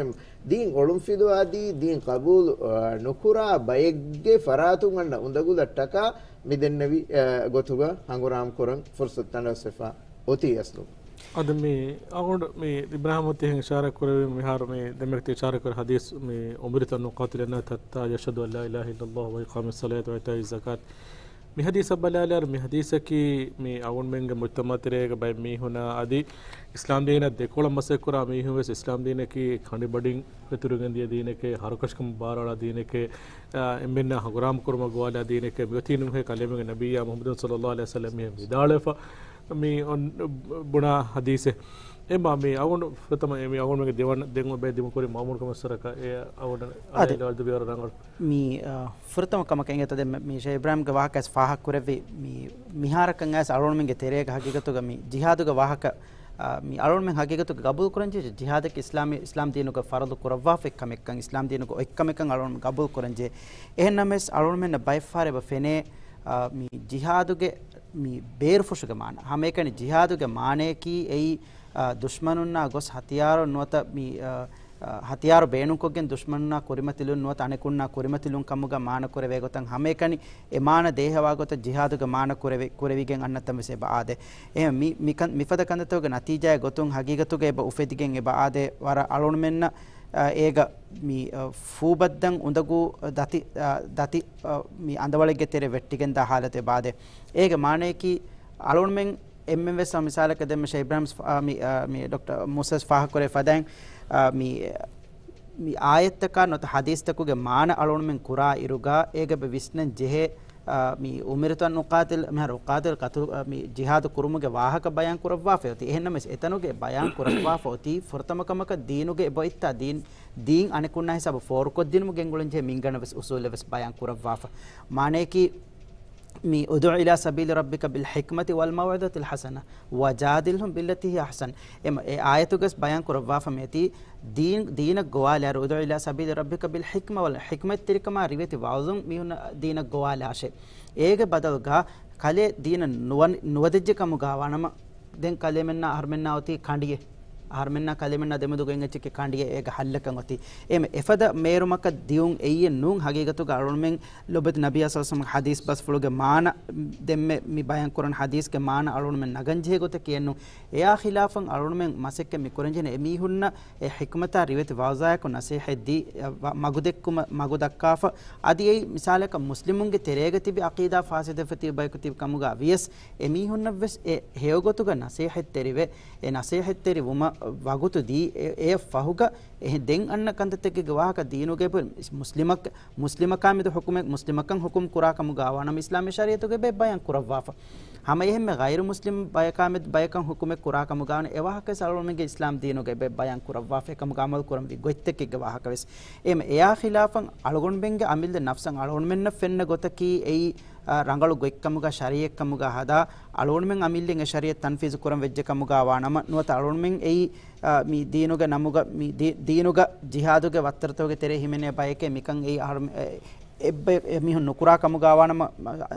ދީން އޮޅުންފިލުވާދީ، ދީން ޤަބޫލު، އާ، ނުކުރާ ބައެއްގެ ފަރާތުން އަންނަ އުނދަގުލަށްޓަކާ މި ދެންނެވި، އާ، ގޮތުގަ ހަނގުރާމަ ކުރަން ފުރުސަތު ތަނަވަސްވެފަ އޮތީ އަސްލު. އަދި މި އަޅުގަނޑު މި އިބްރާހިމް އޮތީ އިޝާރާތް ކުރެވި މިހާރު މި ދެންމެ އިޝާރާތް ކުރި ޙަދީޘް މި "أمرت أن أقاتل الناس حتى يشهدوا أن لا إله إلا الله وإقام الصلاة وإيتاء الزكاة." މި ޙަދީޘަށް ބަލާލާއިރު، މި ޙަދީޘަކީ މި އަޅުގަނޑުމެންގެ މުޖްތަމަޢު ތެރޭގަ ބައެއް މީހުންނާ އަދި އިސްލާމް ދީނަށް ދެކޮޅަށް މަސައްކަތްކުރާ މީހުން ވެސް އިސްލާމް ދީނަކީ ކަނޑި ބަޑިން ފެތުރިގެން ދިޔަ ދީނެކޭ، ހަރުކަށިކަމަށް ބާރުއަޅާ ދީނެކޭ، އާ، އެންމެންނާ ހަނގުރާމަ ކުރުމަށް ގޮވާލާ ދީނެކޭ، މިއޮތީ ނޫންހޭ ކަލޭމެންގެ ނަބިއްޔާ މުޙައްމަދު ޞައްލައްލާހު ޢަލައިހި ވަސައްލަމް މިހެން ވިދާޅުވެފަ. މި އޮން ބުނާ ޙަދީޘެއް. އެ މާ މި އަޅުގަނޑު ފުރަތަމަ، އެ މި އަޅުގަނޑުމެންގެ ދެވަނަ، ދެން އޮބޭ ދިމުކުރި މައުމޫނު ކަމަށް ސަރަކަ، އެ އަޅުގަނޑު އަދި އަލައިލަ ވަރަށް ރަނގަޅު. މި، އާ، ފުރަތަމަ ކަމަކަށް އިނގޭތޯ ދެން މި ޝޭޚް އިބްރާހިމްގެ ވާހަކަ އަސް ފާހަގަ ކުރެއްވި މި، މިހާރަކަށް އައިސް އަޅުގަނޑުމެންގެ ތެރޭގަ ހަގީގަތުގަ މި ޖިހާދުގެ ވާހަކަ، އާ، މި އަޅުގަނޑުމެން ހަގީގަތުގަ ގަބޫލު ކުރަންޖެހޭ ޖިހާދަކީ އިސްލާމީ، އިސްލާމް ދީނުގަ ފަރުޟު ކުރައްވާފައި ކަމެއްކަން، އިސްލާމް ދީނުގަ އޮތް ކަމެއްކަން އަޅުގަނޑުމެން ގަބޫލު ކުރަންޖެހޭ. އެހެންނަމަވެސް އަޅުގަނޑުމެންނަށް ބައެއްފަހަރު އެބަ ފެނޭ، އާ، މި ޖިހާދުގެ މި ބޭރުފުށުގެ މާނަ. ހަމައެކަނި ޖިހާދުގެ މާނަޔަކީ އެއީ، އާ، ދުޝްމަނުންނާ ގޮސް ހަތިޔާރު ނުވަތަ މި، އާ، އާ، ހަތިޔާރު ބޭނުންކޮށްގެން ދުޝްމަނުންނާ ކުރިމަތިލުން ނުވަތަ އަނެކުންނާ ކުރިމަތިލުން ކަމުގަ މާނަ ކުރެވޭ ގޮތަށް ހަމައެކަނި އެ މާނަ ދޭހަވާ ގޮތަށް ޖިހާދުގެ މާނަ ކުރެވި، ކުރެވިގެން އަންނަތަން ވެސް އެބަ އާދޭ. އެހެން މި، މިކަން، މިފަދަ ކަންތައްތަކުގެ ނަތީޖާއެއް ގޮތުން ހަގީގަތުގަ އެބަ އުފެދިގެން އެބަ އާދޭ ވަރަށް އަޅުގަނޑުމެންނަށް، އާ، އޭގަ މި، އާ، ފޫބައްދަން އުނދަގޫ ދަތި، އާ، ދަތި، އާ، މި އަނދަވަޅެއްގެ ތެރެ ވެއްޓިގެންދާ ހާލަތެއް އެބަ އާދޭ. އޭގެ މާނަޔަކީ އަޅުގަނޑުމެން އެންމެން ވެސް މިސާލަކަށް ދެން މި ޝޭޚް އިބްރާހިމް ފާ-، މި، އާ، މި ޑޮކްޓަރ މޫސަސް ފާހަގަކުރެއްވި ފަދައިން، އާ، މި، މި އާޔަތްތަކާ ނުވަތަ ޙަދީޘްތަކުގެ މާނަ އަޅުގަނޑުމެން ކުރާ އިރުގަ އޭގަ އެބަ ވިސްނަން ޖެހޭ، އާ، މި "أمرت أن أقاتل"، މިހާރު "أقاتل" ޤަތުލު، އާ، މި ޖިހާދު ކުރުމުގެ ވާހަކަ ބަޔާން ކުރައްވާފައި އޮތީ. އެހެންނަމަވެސް އެތަނުގެ ބަޔާން ކުރައްވާފަ އޮތީ ފުރަތަމަ ކަމަކަށް ދީނުގެ އެބައޮތްތާ ދީން، ދީން އަނެކުންނާ ހިސާބަށް ފޯރުކޮށްދިނުމުގެ ގެންގުޅެން ޖެހޭ މިންގަނޑަށް ވެސް އުސޫލެއް ވެސް ބަޔާން ކުރައްވާފަ. މާނަޔަކީ، މި "ادع إلى سبيل ربك بالحكمة والموعظة الحسنة وجادلهم بالتي هي أحسن." އެމަ-، އެ އާޔަތުގަސް ބަޔާން ކުރައްވާފަ މިއޮތީ ދީން، ދީނަށް ގޮވާލާއިރު، "ادع إلى سبيل ربك بالحكمة وال-، ޙިކްމަތްތެރިކަމާ ރިވެތި ވަޢުޒުން މީހުން ދީނަށް ގޮވާލާށޭ." އޭގެ ބަދަލުގަ ކަލޭ ދީނަށް ނުވަ-، ނުވަދެއްޖެ ކަމުގަ ވާނަމަ، ދެން ކަލޭމެންނާ އަހަރުމެންނާ އޮތީ ކަނޑިއެއް. އަހަރުމެންނާ ކަލޭމެންނާ ދެމެދުގަ އެއްޗެއްގެ ކަނޑިއެއް އޭގަ ހައްލަކަށް އޮތީ. އެހެން އެފަދަ މޭރުމަކަށް ދިޔުން އެއީއެއް ނޫން. ހަގީގަތުގަ އަޅުމެން ލޮބުވެތި ނަބިއްޔާ ސައްލައްލާހު އަލައިހި ވަސައްލަމަގެ ޙަދީޘް ބަސްފުޅުގެ މާނަ ދެންމެ މި ބަޔާން ކުރަން ޙަދީޘްގެ މާނަ އަޅުމެން ނަގަން ޖެހޭ ގޮތަކީ އެއްނޫން. އެއާ ޚިލާފަށް އަޅުމެން މަސައްކަތް މި ކުރަން ޖެހޭނެ އެމީހުންނަށް އެ ޙިކްމަތާ ރިވެތި ވައުޒާއެކު ނަސޭހަތް ދީ، އަ، ވަ-، މަގުދެއްކުމަށް މަގު ދައްކާފަ. އަދި އެއީ މިސާލަކަށް މުސްލިމުންގެ ތެރޭގަ ތިބި ޢަޤީދާ ފާސިދެފަ ތިބި ބަޔަކު ތިބި ކަމުގަ ވިޔަސް އެމީހުންނަށްވެސް އެ ހެޔޮގޮތުގަ ނަސޭހަތްތެރިވެ، އެ ނަސޭހަތްތެރިވުމަށް ވަގުތު ދީ، އެ، އެއަށް ފަހުގަ އެހެން ދެން އަންނަ ކަންތައްތަކެއްގެ ވާހަކަ ދީނުގެ މުސްލިމަކަ-، މުސްލިމަކާމެދު ޙުކުމެއް، މުސްލިމަކަށް ޙުކުމް ކުރާ ކަމުގަ ވާނަމަ އިސްލާމީ ޝަރީޢަތުގެ ބެ ބަޔާން ކުރައްވާފަ. ހަމަ އެހެންމެ ޣައިރު މުސްލިމް ބަޔަކާމެދު ބަޔަކަށް ޙުކުމެއް ކުރާ ކަމުގަ ވާނަ އެ ވާހަކަވެސް އަޅުމެންގެ އިސްލާމް ދީނުގެ ބެ ބަޔާން ކުރައްވާފަ އެކަމުގަ ޢަމަލު ކުރަންވީ ގޮތްތަކެއްގެ ވާހަކަވެސް. އެހެން އެއާ ޚިލާފަށް އަޅުގަނޑުމެންގެ އަމިއްލަ ނަފްސަށް އަޅުގަނޑުމެންނަށް ފެންނަ ގޮތަކީ އެއީ، އާ، ރަނގަޅު ގޮތްކަމުގަ ޝަރީޢަތްކަމުގަ ހަދާ އަޅުގަނޑުމެން އަމިއްލައިން އެ ޝަރީޢަތް ތަންފީޒު ކުރަން ވެއްޖެ ކަމުގަ ވާނަމަ ނުވަތަ އަޅުގަނޑުމެން އެއީ، އާ، މި ދީނުގެ ނަމުގަ، މި ދީ-، ދީނުގަ ޖިހާދުގެ ވައްތަރުތަކުގެ ތެރޭ ހިމެނޭ ބަޔެކޭ މިކަން އެއީ އަހަރު-، އެ-، އެއްބަ-، އެމީހުން ނުކުރާ ކަމުގަ ވާނަމަ،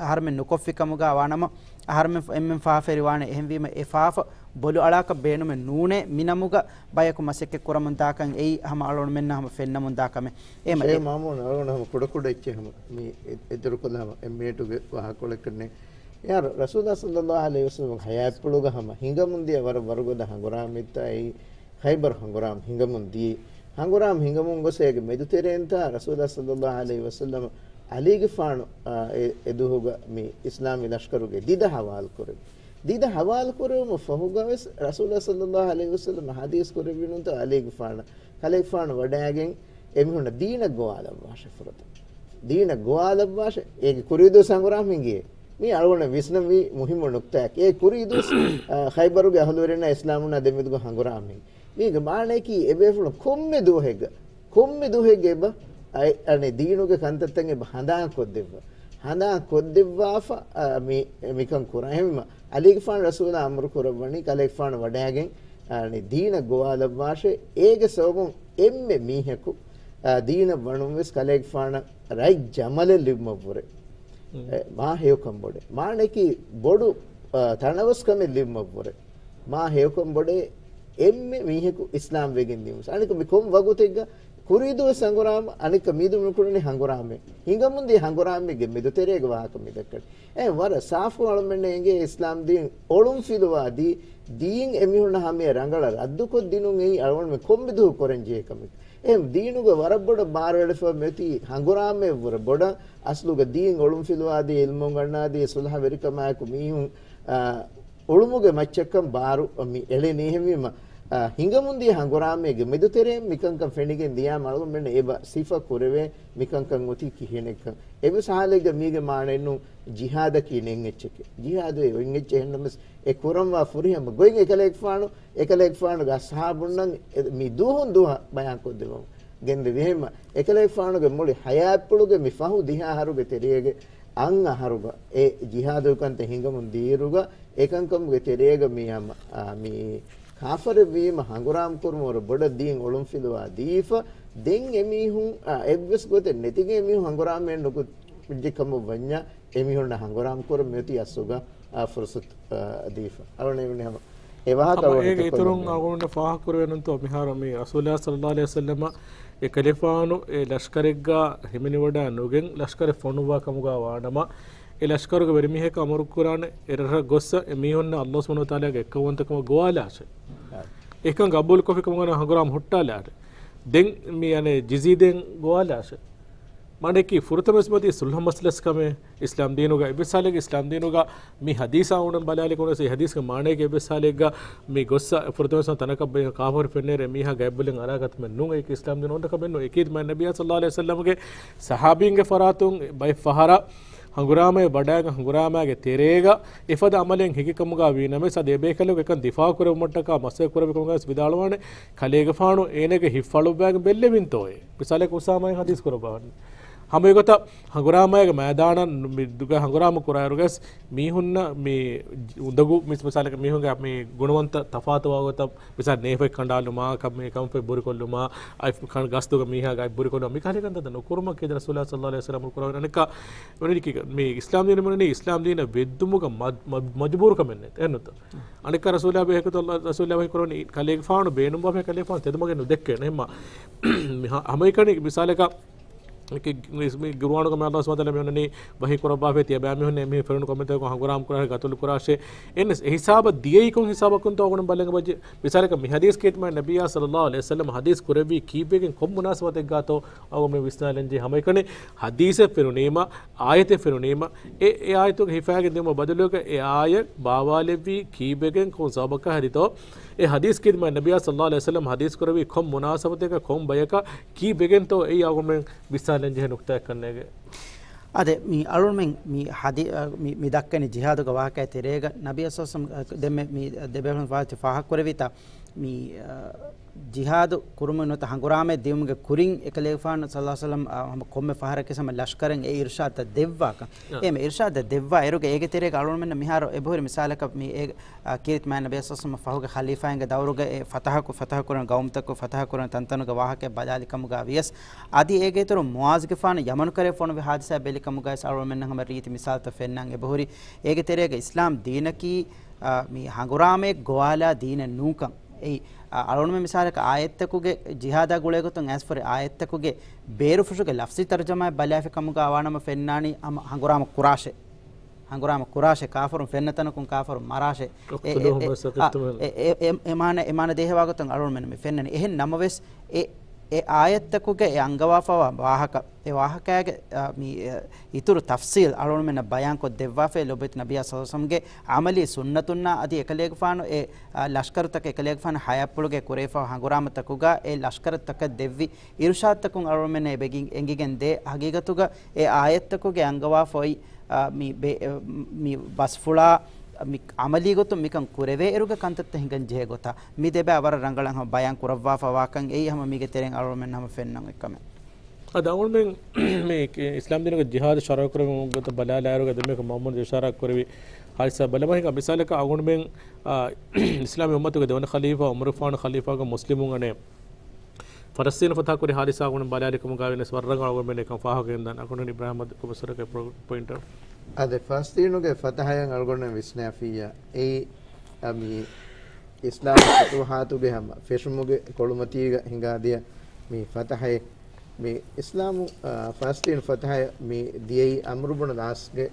އަހަރުމެން ނުކޮށްފި ކަމުގަ ވާނަމަ، އަހަރުމެން ފަ-، އެންމެން ފާފަވެރިވާނެ. އެހެންވީމަ އެ ފާފަ ބޮލު އަޅާކަށް ބޭނުމެއް ނޫނޭ މި ނަމުގަ ބަޔަކު މަސައްކަތް ކުރަމުން ދާކަން އެއީ ހަމަ އަޅުގަނޑުމެންނަށް ހަމަ ފެންނަމުން ދާ ކަމެއް. އެހެން ޝޭޚް މާމޫން އަޅުގަނޑު ހަމަ ކުޑަކުޑަ އެއްޗެއް ހަމަ މި އެ-، އެދުރުކޮށްލާ ހަމަ އެއް މިނެޓުގެ ވާހަކަކޮޅެއް ކަންނޭ. އެއާ ރަސޫލާ ޞައްލައްލާހު ޢަލައިހި ވަސައްލަމްގެ ޙަޔާތްޕުޅުގަ ހަމަ ހިނގަމުންދިޔަ ވަރަށް ވަރުގަދަ ހަނގުރާމައެއްތާ އެއީ ޚައިބަރު ހަނގުރާމަ ހިނގަމުން ދިޔައީ. ހަނގުރާމަ ހިނގަމުން ގޮސް އޭގެ މެދުތެރޭންތާ ރަސޫލާ ޞައްލައްލާހު ޢަލައިހި ވަސައްލަމަ ޢަލީގެފާނު، އާ، އެ، އެ ދުވަހުގަ މި އިސްލާމީ ލަޝްކަރުގެ ދިދަ ހަވާލު ކުރެވި. ދިދަ ހަވާލު ކުރެވުމަށް ފަހުގަވެސް ރަސޫލާ ޞައްލައްލާހު ޢަލައިހި ވަސައްލަމަ ޙަދީޘް ކުރެއްވި ނޫންތޯ ޢަލީގެފާނަށް، ކަލޭގެފާނު ވަޑައިގެން އެމީހުންނަށް ދީނަށް ގޮވާލައްވާށޭ ފުރަތަމަ. ދީނަށް ގޮވާލައްވާށޭ. އޭގެ ކުރީ ދުވަސް ހަނގުރާމަ ހިނގިއޭ. މީ އަޅުގަނޑަށް ވިސްނަންވީ މުހިއްމު ނުކްތާއެއް. އޭ ކުރީ ދުވަސް، އަ، ޚައިބަރުގެ އަހުލުވެރިންނާ އިސްލާމުންނާ ދެމެދުގަ ހަނގުރާމަ ހިނގި. މީގެ މާނަޔަކީ އެބޭފުޅުން ކޮންމެ ދުވަހެއްގަ، ކޮންމެ ދުވަހެއްގަ އެބަ، އަ، އަނެއް ދީނުގެ ކަންތައްތައް އެބަ ހަނދާން ކޮށްދެއްވާ. ހަނދާން ކޮށްދެއްވާފަ، އަ، މި، މިކަން ކުރާ. އެހެންވީމަ، ޢަލީގެފާނު ރަސޫލާ އަމުރު ކުރައްވަނީ ކަލޭގެފާނު ވަޑައިގެން، އަ، އަނެއް ދީނަށް ގޮވާލައްވާށޭ. އޭގެ ސަބަބުން އެންމެ މީހަކު، އާ، ދީނަށް ވަނުންވެސް ކަލޭގެފާނަށް ރަތް ޖަމަލެއް ލިބުމަށްވުރެ. މް. އެ، މާ ހެޔޮކަން ބޮޑެ. މާނައަކީ ބޮޑު، އާ، ތަނަވަސްކަމެއް ލިބުމަށްވުރެ. މާ ހެޔޮކަން ބޮޑެ އެންމެ މީހަކު އިސްލާމް ވެގެން ދިޔުމުސް. އަނެކަ މި ކޮން ވަގުތެއްގަ ކުރީ ދުވަސް ހަނގުރާމަ، އަނެކަ މީދު މިކުޅުނީ ހަނގުރާމެ. ހިނގަމުންދިޔަ ހަނގުރާމެއްގެ މެދުތެރޭގެ ވާހަކަ މިދައްކަނީ. އެ ވަރަށް ސާފު އަޅުމެންނަށް އެނގޭ އިސްލާމް ދީން އޮޅުންފިލުވާ ދީ، ދީން އެމީހުންނަށް ހަމަޔަށް ރަނގަޅަށް ރައްދުކޮށްދިނުން އެއީ އަޅުގަނޑުމެން ކޮންމެ ދުވަހު ކުރަންޖެހޭ ކަމެއް. އެހެން ދީނުގަ ވަރަށް ބޮޑަށް ބާރުއެޅިފަ މިއޮތީ ހަނގުރާމައެއްވުރެ ބޮޑަށް އަސްލުގަ ދީން އޮޅުންފިލުވާދީ، އިލްމު އުނގަންނާދީ، ސުލްހަވެރިކަމާއެކު މީހުން، އާ، އުޅުމުގެ މައްޗަށްކަން ބާރު މި އެޅެނީ. އެހެންވީމަ، އާ، ހިނގަމުންދިޔަ ހަނގުރާމައިގެ މެދުތެރެއިން މިކަންކަން ފެނިގެން ދިޔާމަ އަޅުގަނޑުމެންނަށް އެބަ ސިފަ ކުރެވޭ މިކަންކަން އޮތީ ކިހިނެއްކަން. އެއްވެސް ހާލެއްގަ މީގެ މާނައެއްނު ޖިހާދަކީ ނެތް އެއްޗެކޭ. ޖިހާދު އެ އޮތް އެއްޗެއް އެހެންނަމަސް އެ ކުރަންވާ ފުރިހަމަ ގޮތް އެކަލޭގެފާނު، އެކަލޭގެފާނުގެ އަޞްޙާބުންނަށް އެ، މި ދުވަހުން ދުވަހަށް ބަޔާންކޮށްދެއްވަމު ގެންދެވި. އެހެންމަ އެކަލޭގެފާނުގެ މުޅި ޙަޔާތްޕުޅުގެ މި ފަހު ދިހަ އަހަރުގެ ތެރޭގެ އަށް އަހަރުގަ އެ ޖިހާދު ކަންތައް ހިނގަމުން ދިޔައިރުގަ އެކަންކަމުގެ ތެރޭގަ މި ހަމަ، އާ، މި ކާފަރެއްވީމަ ހަނގުރާމަ ކުރުމަށް ވަރަށް ބޮޑަށް ދީން އޮޅުންފިލުވާ ދީފަ، ދެން އެމީހުން، އާ، އެއްވެސް ގޮތެއް ނެތިގެން އެމީހުން ހަނގުރާމައެއް ނުކުތް ކުއްޖެއް ކަމަށް ވަންޏާ، އެމީހުންނަށް ހަނގުރާމަ ކުރަން މިއޮތީ އަސްލުގަ، އާ، ފުރުޞަތު، އާ، ދީފަ. އަޅުގަނޑު އެވެނި ހަމަ އެ ވާހަކަ ހަމަ އަޅުގަނޑު އޭގެ އިތުރުން ކޮށްލަން އަޅުގަނޑު ފާހަގަކުރެވޭނުންތޯ މިހާރު މި ރަސޫލާ ޞައްލައްލާހު ޢަލައިހި ވަސައްލަމަ އެ ކަލޭފާނު އެ ލަޝްކަރެއްގަ ހިމެނިވަޑައި ނުގެން ލަޝްކަރެއް ފޮނުއްވާ ކަމުގަ ވާނަމަ، އެ ލަޝްކަރުގެ ވެރިމީހަކަށް އަމުރު ކުރާނެ އެ ރަށަށް ގޮއްސަ އެ މީހުންނަށް ﷲ ސުބްޙާނަހޫ ވަތަޢާލާގެ އެއްކައުވަންތަކަމަށް ގޮވާލާށޭ. އެކަން ގަބޫލުކޮށްފި ކަމުގަ ހަނގުރާމަ ހުއްޓާލާށޭ. ދެން މި އަނެއް ޖިޒީ ދޭން ގޮވާލާށޭ. މާނައަކީ ފުރަތަމަ މަސް މަތީ ސުލްހަ މަސްލަސް ކަމެއް އިސްލާމް ދީނުގަ އެއްވެސް ހާލެއްގަ އިސްލާމް ދީނުގަ މި ޙަދީޘާ އުޅުން ބަލާލި ކޮންމެސް އެ ޙަދީޘްގެ މާނައެއްގަ އެއްވެސް ހާލެއްގަ މި ގޮއްސަ ފުރަތަމަ މަސް ތަނަކަށް ބައި ކާފަރު ފެންނޭރެ މީހާ ގައިބުލެން އަރާ ގަތުމެއް ނޫން. އެކި އިސްލާމް ދީނު އޮންނަ ކަމެއް ނޫން. އެކީ މާ ނަބިއްޔާ ޞައްލައްލާހު ޢަލައިހި ވަސައްލަމްގެ ޞަޙާބީންގެ ފަރާތުން ބައެއް ފަހަރަށް ހަނގުރާމައެއް ވަޑައިގެން ހަނގުރާމައިގެ ތެރޭގަ އެފަދަ ޢަމަލެއް ހިނގި ކަމުގަ ވީ ނަމަވެސް އަދި އެބޭކަލަކު އެކަން ދިފާޢު ކުރެއްވުމަށްޓަކާ މަސައްކަތް ކުރެއްވި ކަމުގަ ވެސް ވިދާޅުވާނެ ކަލޭގެފާނު އޭނަގެ ހިތް ފަޅުއްވައިގެން ބެއްލެވިންތޯއޭ. މިސާލަކަށް އުސާމާއަށް ޙަދީޘް ކުރައްވާނެ. ހަމައެގޮތަށް ހަނގުރާމައިގެ މައިދާނަށް މި ދުގަ ހަނގުރާމަ ކުރާއިރުގަސް މީހުންނަށް މި އުނދަގޫ މި މިސާލަކަށް މީހުންގެ މި ގުނަވަންތަ ތަފާތުވާ ގޮތަށް މިސާލް ނޭފަތް ކަނޑާލުމާ، ކަ-، މި ކަންފަތް ބުރިކޮށްލުމާ، އަތް ކަން ގަސްތުގަ މީހާގެ އަތް ބުރިކޮށްލުމާ، މި ކަހަލަ ކަންތައްތައް ނުކުރުމަށް ކީއްވެ ރަސޫލާ ޞައްލައްލާހު ޢަލައިހި ވަސައްލަމަ ކުރައްވަނީ. އަނެއްކާ ވަނީ މި އިސްލާމް ދީނަށް މި އިސްލާމް ދީނަށް ވެއްދުމުގަ މަ-، މަ-، މަޖުބޫރުކަމެއް ނެތް. އެހެންނުތަ؟ އަނެއްކާ ރަސޫލާ ބެހޭ ގޮތަށް ރަސޫލާ ވަޙީ ކުރައްވަނީ ކަލޭގެފާނު ބޭނުންވާފަ ކަލޭގެފާނު ތެދުމަގެއް ނުދެއްކޭނެ. އެހެންމަ މި ހަ-، ހަމައެކަނި މިސާލަކަށް މި ގުރުއާނުގަ މި ﷲ ސުބްޙާނަހޫ ވަތަޢާލާ މި އޮންނަނީ ވަޙީ ކުރައްވާފައި ތިޔަބައިމީހުންނޭ މީހުން ފެނުނު ކޮންމެތަކަކުން ހަނގުރާމަ ކުރާށޭ، ގަތުލު ކުރާށޭ. އެންނަސް އެ ހިސާބަށް ދިޔައީ ކޮން ހިސާބަކުންތޯ އަޅުގަނޑު ބަލަން އެބަޖެ. މިސާލަކަށް މި ޙަދީޘް ކީރިތި މާތް ނަބިއްޔާ ޞައްލައްލާހު ޢަލައިހި ވަސައްލަމަ ޙަދީޘް ކުރެއްވީ ކީއްވެގެން ކޮން މުނާސަބަތެއްގާތޯ އަޅުގަނޑު މި ވިސްނާލަންޖެހޭ. ހަމައެކަނި ޙަދީޘެއް ފެނުނީމަ، އާޔަތެއް ފެނުނީމަ، އެ، އެ އާޔަތުގެ ހިފާގެން ދިއުމަށް ބަދަލުވެގެން އެ އާޔަތް ބާވާލެއްވީ ކީއްވެގެން ކޮން ސަބަބަކާ ހެރިތޯ، އެ ޙަދީޘް ކީރިތި މާތް ނަބިއްޔާ ޞައްލައްލާހު ޢަލައިހި ވަސައްލަމަ ޙަދީޘް ކުރެއްވީ ކޮން މުނާސަބަތެއްގަ ކޮން ބަޔަކަށް ކީއްވެގެންތޯ އެއީ އަޅުގަނޑުމެން ވިސްނާލަން ޖެހޭ ނުކްތާއެއް ކަންނޭނގެ. އާދެ، މި އަޅުގަނޑުމެން މި ޙަދީ-، މި، މި ދައްކަނީ ޖިހާދުގެ ވާހަކައެއް ތެރޭގަ ނަބިއްޔާ ޞައްލައްލާހު ޢަލައިހި ވަސައްލަމަ ދެންމެ މި ދެބޭފުޅުން ފާހަގަކުރެއްވިތާ، މި، އަ، ޖިހާދު ކުރުމުގެ ނުވަތަ ހަނގުރާމައެއް ދިއުމުގެ ކުރިން އެކަލޭގެފާނު ޞައްލައްލާހު ޢަލައިހި ވަސައްލަމަ، އަ، ހަމަ ކޮންމެ ފަހަރަކީ ހަމަ ލަޝްކަރެއް އެ އިރުޝާދަށް ދެއްވާކަން. އާ. އެ މި އިރުޝާދަށް ދެއްވާ އިރުގަ އޭގެ ތެރޭގަ އަޅުގަނޑުމެންނަށް މިހާރު އެބަހުރި މިސާލަކަށް މި އޭ އާ، ކީރިތި މާތް ނަބިއްޔާ ޞައްލައްލާހު ޢަލައިހި ވަސައްލަމަ ފަހުގެ ޚަލީފާއިންގެ ދައުރުގަ އެ ފަތަޙަކު-، ފަތަޙަ ކުރަން ގައުމުތަކު ފަތަޙަ ކުރަން ތަންތަނުގެ ވާހަކަ ބަލާލި ކަމުގަ ވިޔަސް، އަދި އޭގެ އިތުރު މުޢާޛްގެފާނު ޔަމަނު ކަރައި ފޮނުވި ޙާދިސާ ބެލި ކަމުގައި އަޅުގަނޑުމެންނަށް ހަމަ ރީތި މިސާލުތައް ފެންނަން އެބަހުރި. އޭގެ ތެރޭގަ އިސްލާމް ދީނަކީ، އާ، މި ހަނގުރާމައެއް ގޮވާލާ ދީނެއް ނޫންކަން. އެއީ، އާ، އަޅުގަނޑުމެން މިސާލަކަށް އާޔަތްތަކުގެ ޖިހާދާ ގުޅޭގޮތުން އައިސްފަހުރި އާޔަތްތަކުގެ ބޭރުފުށުގެ ލަފްޒީ ތަރުޖަމާއެއް ބަލާފި ކަމުގަ ވާނަމަ ފެންނާނީ ހަމަ ހަނގުރާމަ ކުރާށޭ. ހަނގުރާމަ ކުރާށޭ، ކާފަރުން ފެންނަ ތަނަކުން ކާފަރުން މަރާށޭ. އެ، އެ، އެ، އެ، އެ، އެ މާނަ، އެ މާނަ ދޭހަވާ ގޮތުން އަޅުގަނޑުމެން މި ފެންނަނީ. އެހެން ނަމަވެސް، އެ، އެ އާޔަތްތަކުގެ އެ އަންގަވާފަވާ ވާހަކަ، އެ ވާހަކައިގެ، އާ، މި، އެ، އިތުރު ތަފްސީލް އަޅުގަނޑުމެންނަށް ބަޔާންކޮށް ދެއްވާފައި ލޯބިވެތި ނަބިއްޔާ ޞައްލައްލާހު ޢަލައިހި ވަސައްލަމަގެ ޢަމަލީ ސުންނަތުންނާ އަދި އެކަލޭގެފާނު އެ، އާ، ލަޝްކަރުތަކެއް އެކަލޭގެފާނު ޙަޔާތްޕުޅުގައި ކުރެވިފައި ހަނގުރާމަތަކުގަ އެ ލަޝްކަރުތަކަށް ދެއްވި އިރުޝާދުތަކުން އަޅުގަނޑުމެންނަށް އެބަ އެނގި-، އެނގިގެން ދޭ. ހަގީގަތުގަ އެ އާޔަތްތަކުގެ އަންގަވާފައި، އާ، މި ބެ-، މި ބަސްފުޅާ މި ޢަމަލީ ގޮތުން މިކަން ކުރެވޭ އިރުގެ ކަންތައްތައް ހިނގަން ޖެހޭ ގޮތާ މި ދެބައި ވަރަށް ރަނގަޅަށް ހަމަ ބަޔާން ކުރައްވާފަ ވާކަން އެއީ ހަމަ މީގެ ތެރެއިން އަޅުގަނޑުމެން ހަމަ ފެންނަން އޮތް ކަމެއް. އަދި އަޅުގަނޑުމެން މި އިސްލާމް ދީނުގެ ޖިހާދު ޝަރުޢު ކުރެވުމުގެ ގޮތަށް ބަލާލާއިރުގަ ދެންމެ މުޙައްމަދު އިޝާރާތް ކުރެވި ޙާދިސާ ބަލަމާ ހިނގާ މިސާލަކަށް އަޅުގަނޑުމެން، އާ، އިސްލާމީ އުއްމަތުގެ ދެވަނަ ޚަލީފާ ޢުމަރުގެފާނު ޚަލީފާގެ މުސްލިމުން އަނެއް ފަލަސްޠީނު ފަތަޙަ ކުރި ޙާދިސާ އަޅުގަނޑު ބަލާލި ކަމުގައި ވެސް ވަރަށް ރަނގަޅަށް އަޅުގަނޑުމެން އެކަން ފާހަގަ ގެންދާނެ. އަޅުގަނޑު އިބްރާހިމް އަދި ޕްރޮފެސަރ އެ ޕޮ-، ޕޮއިންޓަށް. އާދެ، ފަލަސްޠީނުގެ ފަތަޙައިން އަޅުގަނޑުމެން ވިސްނާފިއްޔާ، އެއީ، އަ، މި އިސްލާމީ ފުތޫޙާތުގެ ހަމަ ފެށުމުގެ ކޮޅުމަތީގަ ހިނގާދިޔަ މި ފަތަޙައެއް. މި އިސްލާމު، އާ، ފަލަސްޠީނު ފަތަޙަ މި ދިޔައީ ޢަމްރު ބުނު ލްޢާޞްގެ،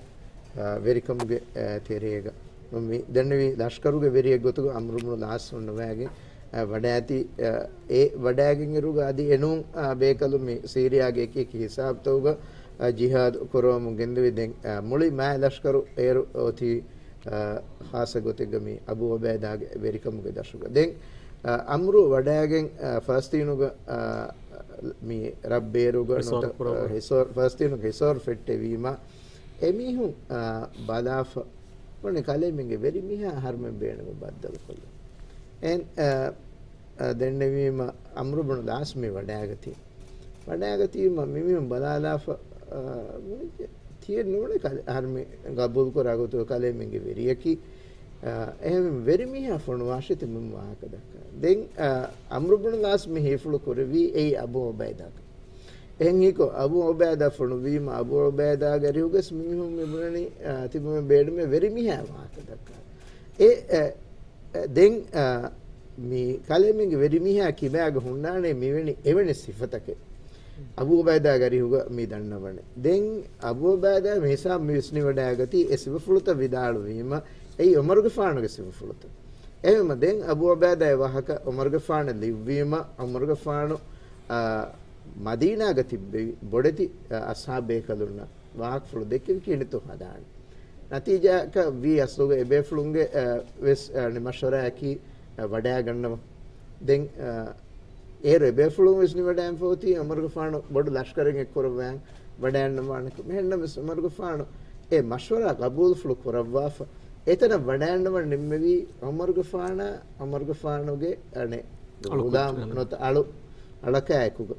އާ، ވެރިކަމުގެ، އާ، ތެރޭގަ. މި ދެންނެވި ލަޝްކަރުގެ ވެރިއެއް ގޮތުގަ ޢަމްރު ބުނު ލްޢާޞް ހުންނަވައިގެން، އާ، ވަޑައިތި، އާ، އެ ވަޑައިގެން އިރުގަ އަދި އެނޫން، އާ، ބޭކަލުން މި ސީރިޔާގެ އެކި އެކި ހިސާބުތަކުގަ، އާ، ޖިހާދު ކުރަވަމުން ގެންދެވި. ދެން، އާ، މުޅި މާތް ލަޝްކަރު އޭރު އޮތީ، އާ، ޚާއްޞަ ގޮތެއްގަ މި އަބޫ ޢުބައިދާގެ ވެރިކަމުގެ ދަށުގަ. ދެން، އާ، ޢަމްރު ވަޑައިގެން، އާ، ފަލަސްޠީނުގަ، އާ، މި ރަށް ބޭރުގަ ހިސޯރު ނުވަތަ، ކުރައްވާ. އާ، ހިސޯރު، ފަލަސްޠީނުގެ ހިސޯރު ފެއްޓެވީމަ، އެމީހުން، އާ، ބަލާފަ، އޮންނަ ކަލޭމެންގެ ވެރިމީހާ އަހަރުމެން ބޭނުމަށް ބައްދަލުކޮށްލުން. އެން، އާ، އާ، ދެންނެވީމަ، ޢަމްރު ބުނު ލްޢާޞް މި ވަޑައިގަތީ. ވަޑައިގަތީމަ މިމީހުން ބަލާލާފަ، އާ، ތިޔެ ނޫނެ ކަލެ-، އަހަރުމެން ގަބޫލުކުރާ ގޮތުގަ ކަލޭމެންގެ ވެރިޔަކީ، އާ، އެހެން ވެރިމީހާ ފޮނުވާށޭ ތިމަން ވާހަކަ ދައްކާ. ދެން، އާ، ޢަމްރު ބުނު ލްޢާޞް މި ހީފުޅު ކުރެއްވީ އެއީ އަބޫ ޢުބައިދާގެ. އެހެން ހީކޮށް އަބޫ ޢުބައިދާ ފޮނުވީމަ، އަބޫ ޢުބައިދާގެ އަރިހުގަސް މިމީހުން މި ބުނަނީ، އާ، ތިބުމެ ބޭޑުމެ ވެރިމީހާ ވާހަކަ ދައްކާ. އެ، އެ، އެ، ދެން، އާ، މި ކަލޭމެންގެ ވެރިމީހާ ކިބާގަ ހުންނާނެ މިވެނި އެވެނި ސިފަތަކެއް. އަބޫ ޢުބައިދާގެ އަރިހުގަ މި ދަންނަވަނެ. ދެން އަބޫ ޢުބައިދާ މި ހިސާބު މި ވިސްނިވަޑައިގަތީ އެ ސިފަފުޅުތައް ވިދާޅުވީމަ، އެއީ ޢުމަރުގެފާނުގެ ސިފަފުޅުތައް. އެހެންވީމަ ދެން އަބޫ ޢުބައިދާ އެ ވާހަކަ ޢުމަރުގެފާނަށް ލިޔުއްވީމަ، ޢުމަރުގެފާނު، އާ، މަދީނާގަ ތިއްބެވި ބޮޑެތި، އާ، އަޞްޙާބު ބޭކަލުންނަށް ވާހަކަފުޅު ދެއްކެވި ކިހިނެއްތޯ ހަދާނެ. ނަތީޖާއަކަށް ވީ އަސްލުގަ އެބޭފުޅުންގެ، އަ، ވެސް، އަ، މަޝްވަރާއަކީ، އަ، ވަޑައިގަންނަވަން. ދެން، އަ، އޭރު އެބޭފުޅުން ވެސް ނިވަޑައިގެންފަ އޮތީ ޢުމަރުގެފާނު ބޮޑު ލަޝްކަރެއް އެއްކުރައްވާން ވަޑައިގަންނަވާނެކަން. އެހެންނަމަވެސް ޢުމަރުގެފާނު އެ މަޝްވަރާ ގަބޫލުފުޅު ކުރައްވާފަ، އެތަނަށް ވަޑައިގަންނަވަން ނިންމެވީ ޢުމަރުގެފާނާ، ޢުމަރުގެފާނުގެ އަނެއް އަޅުކަން ޣުލާމް ނުވަތަ އަޅު، އަޅަކާއެކުގަ.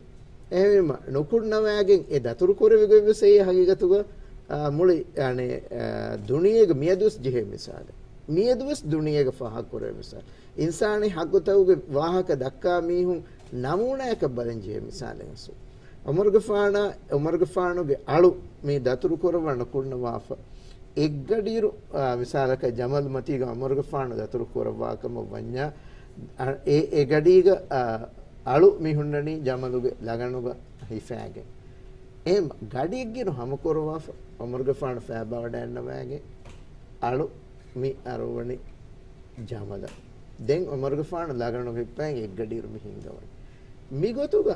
އެހެންވީމަ، ނުކުންނަވައިގެން އެ ދަތުރު ކުރެވިގޮތްވެސް އެއީ ހަގީގަތުގަ، އާ، މުޅި، އަނެ، އާ، ދުނިޔޭގަ މިއަދުވެސް ޖެހޭ މިސާލެއް. މިއަދުވެސް ދުނިޔޭގަ ފާހަގަކުރެވޭ މިސާލެއް. އިންސާނީ ހައްގުތަކުގެ ވާހަކަ ދައްކާ މީހުން ނަމޫނާއަކަށް ބަލަން ޖެހޭ މިސާލެއް އަސްލު. އުމަރުގެފާނާ، އުމަރުގެފާނުގެ އަޅު މި ދަތުރު ކުރައްވާ ނުކުންނަވާފަ. އެއްގަޑިއިރު، އާ، މިސާލަކަށް ޖަމަލު މަތީގަ އުމަރުގެފާނު ދަތުރު ކުރައްވާ ކަމަށް ވަންޏާ، އަ، އެ، އެ ގަޑީގަ، އާ، އަޅު މި ހުންނަނީ ޖަމަލުގެ ލަގަނުގަ ހިފާގެން. އެހެން ގަޑިއެއްގައިރު ހަމަކުރައްވާފަ، އުމަރުގެފާނު ފައިބާވަޑައިގަންނަވައިގެން އަޅު މި އަރުވަނީ ޖަމަލަށް. ދެން އުމަރުގެފާނު ލަގަނު ހިއްޕައިގެން އެއްގަޑިއިރު މި ހިންގަވަނީ. މިގޮތުގަ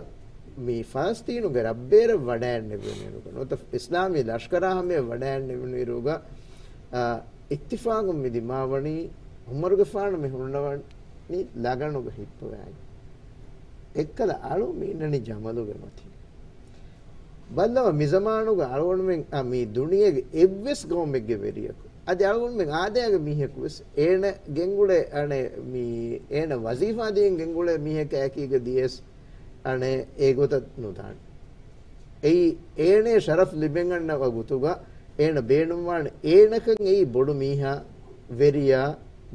މި ފަލަސްތީނުގެ ރައްބޭރަށް ވަޑައިގެންނެވުނު އިރުގަ ނުވަތަ އިސްލާމީ ލަޝްކަރާ ހަމަޔަށް ވަޑައިގެންނެވުނު އިރުގަ، އާ، އިއްތިފާގުން މި ދިމާވަނީ އުމަރުގެފާނު މި ހުންނަވަނީ ލަގަނުގަ ހިއްޕަވައިގެން. އެއްކަލަ އަޅު މި އިންނަނީ ޖަމަލުގެ މަތީ. ބައްލަވަ މިޒަމާނުގަ އަޅުގަނޑުމެން، އަ، މި ދުނިޔޭގެ އެއްވެސް ގައުމެއްގެ ވެރިޔަކު، އަދި އަޅުގަނޑުމެން އާދައިގެ މީހަކު ވެސް އޭނަ ގެންގުޅޭ، އަނެ، މި އޭނަ ވަޒީފާ ދީން ގެންގުޅޭ މީހަކާ އެކީގަ ދިޔަސް، އަނެ، އެ ގޮތަށް ނުދާނެ. އެއީ އޭނަ ޝަރަފް ލިބެން އަންނަ ވަގުތުގަ އޭނަ ބޭނުންވާނެ އޭނަކަށް އެއީ ބޮޑު މީހާ، ވެރިޔާ،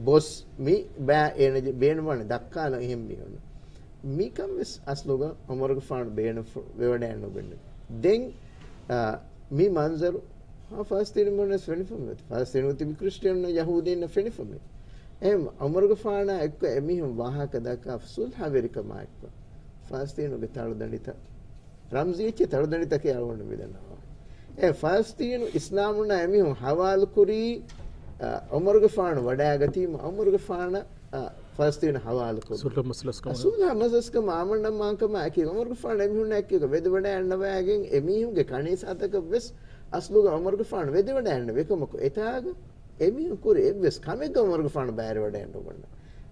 ބޮސް، މި ބައި އޭނަ ބޭނުންވާނެ ދައްކާލަން އެހެން މީހުން. މިކަން ވެސް އަސްލުގަ އުމަރުގެފާނު ބޭނުން ފު-، ވެވަޑައިގެން ނުގެންނެވި. ދެން، އާ، މި މަންޒަރު، އާ، ފަލަސްތީނު މީހުން ވެސް ފެނިފަ މިއޮތީ. ފަލަސްތީނު ތިބި ކްރިސްޓިއަނުންނަށް ޔަހޫދީންނަށް ފެނިފަ މި. އެހެން އުމަރުގެފާނާ އެއްކޮށް އެމީހުން ވާހަކަ ދައްކާ ސުލްހަވެރިކަމާ އެއްކޮށް، ފަލަސްތީނުގެ ތަޅުދަނޑިތައް ރަމްޒީ އެއްޗެއް ތަޅުދަނޑިތަކެއް އަޅުގަނޑު މިދަންނަވާ. އެ ފަލަސްތީނު އިސްލާމުންނާ އެމީހުން ހަވާލުކުރީ، އަ، އުމަރުގެފާނު ވަޑައިގަތީމަ އުމަރުގެފާނަށް، އަ، ފަލަސްތީނު ހަވާލުކޮށް. ސުލްހަ މަސަލަސްކަމާ. އަ، ސުލްހަ މަސަލަސްކަމާ އަމަންނަމާންކަމާ އެކީ އުމަރުގެފާނު އެމީހުންނާ އެކީގަ ވެދެވަޑައިގަންނަވައިގެން އެމީހުންގެ ކަނީސާތަކަށް ވެސް އަސްލުގަ އުމަރުގެފާނު ވެދެވަޑައިގަންނަވި އެކަމަކު އެތާގަ އެމީހުން ކުރި އެއްވެސް ކަމެއްގަ އުމަރުގެފާނު ބައިވެވަޑައިގަންނަވަން.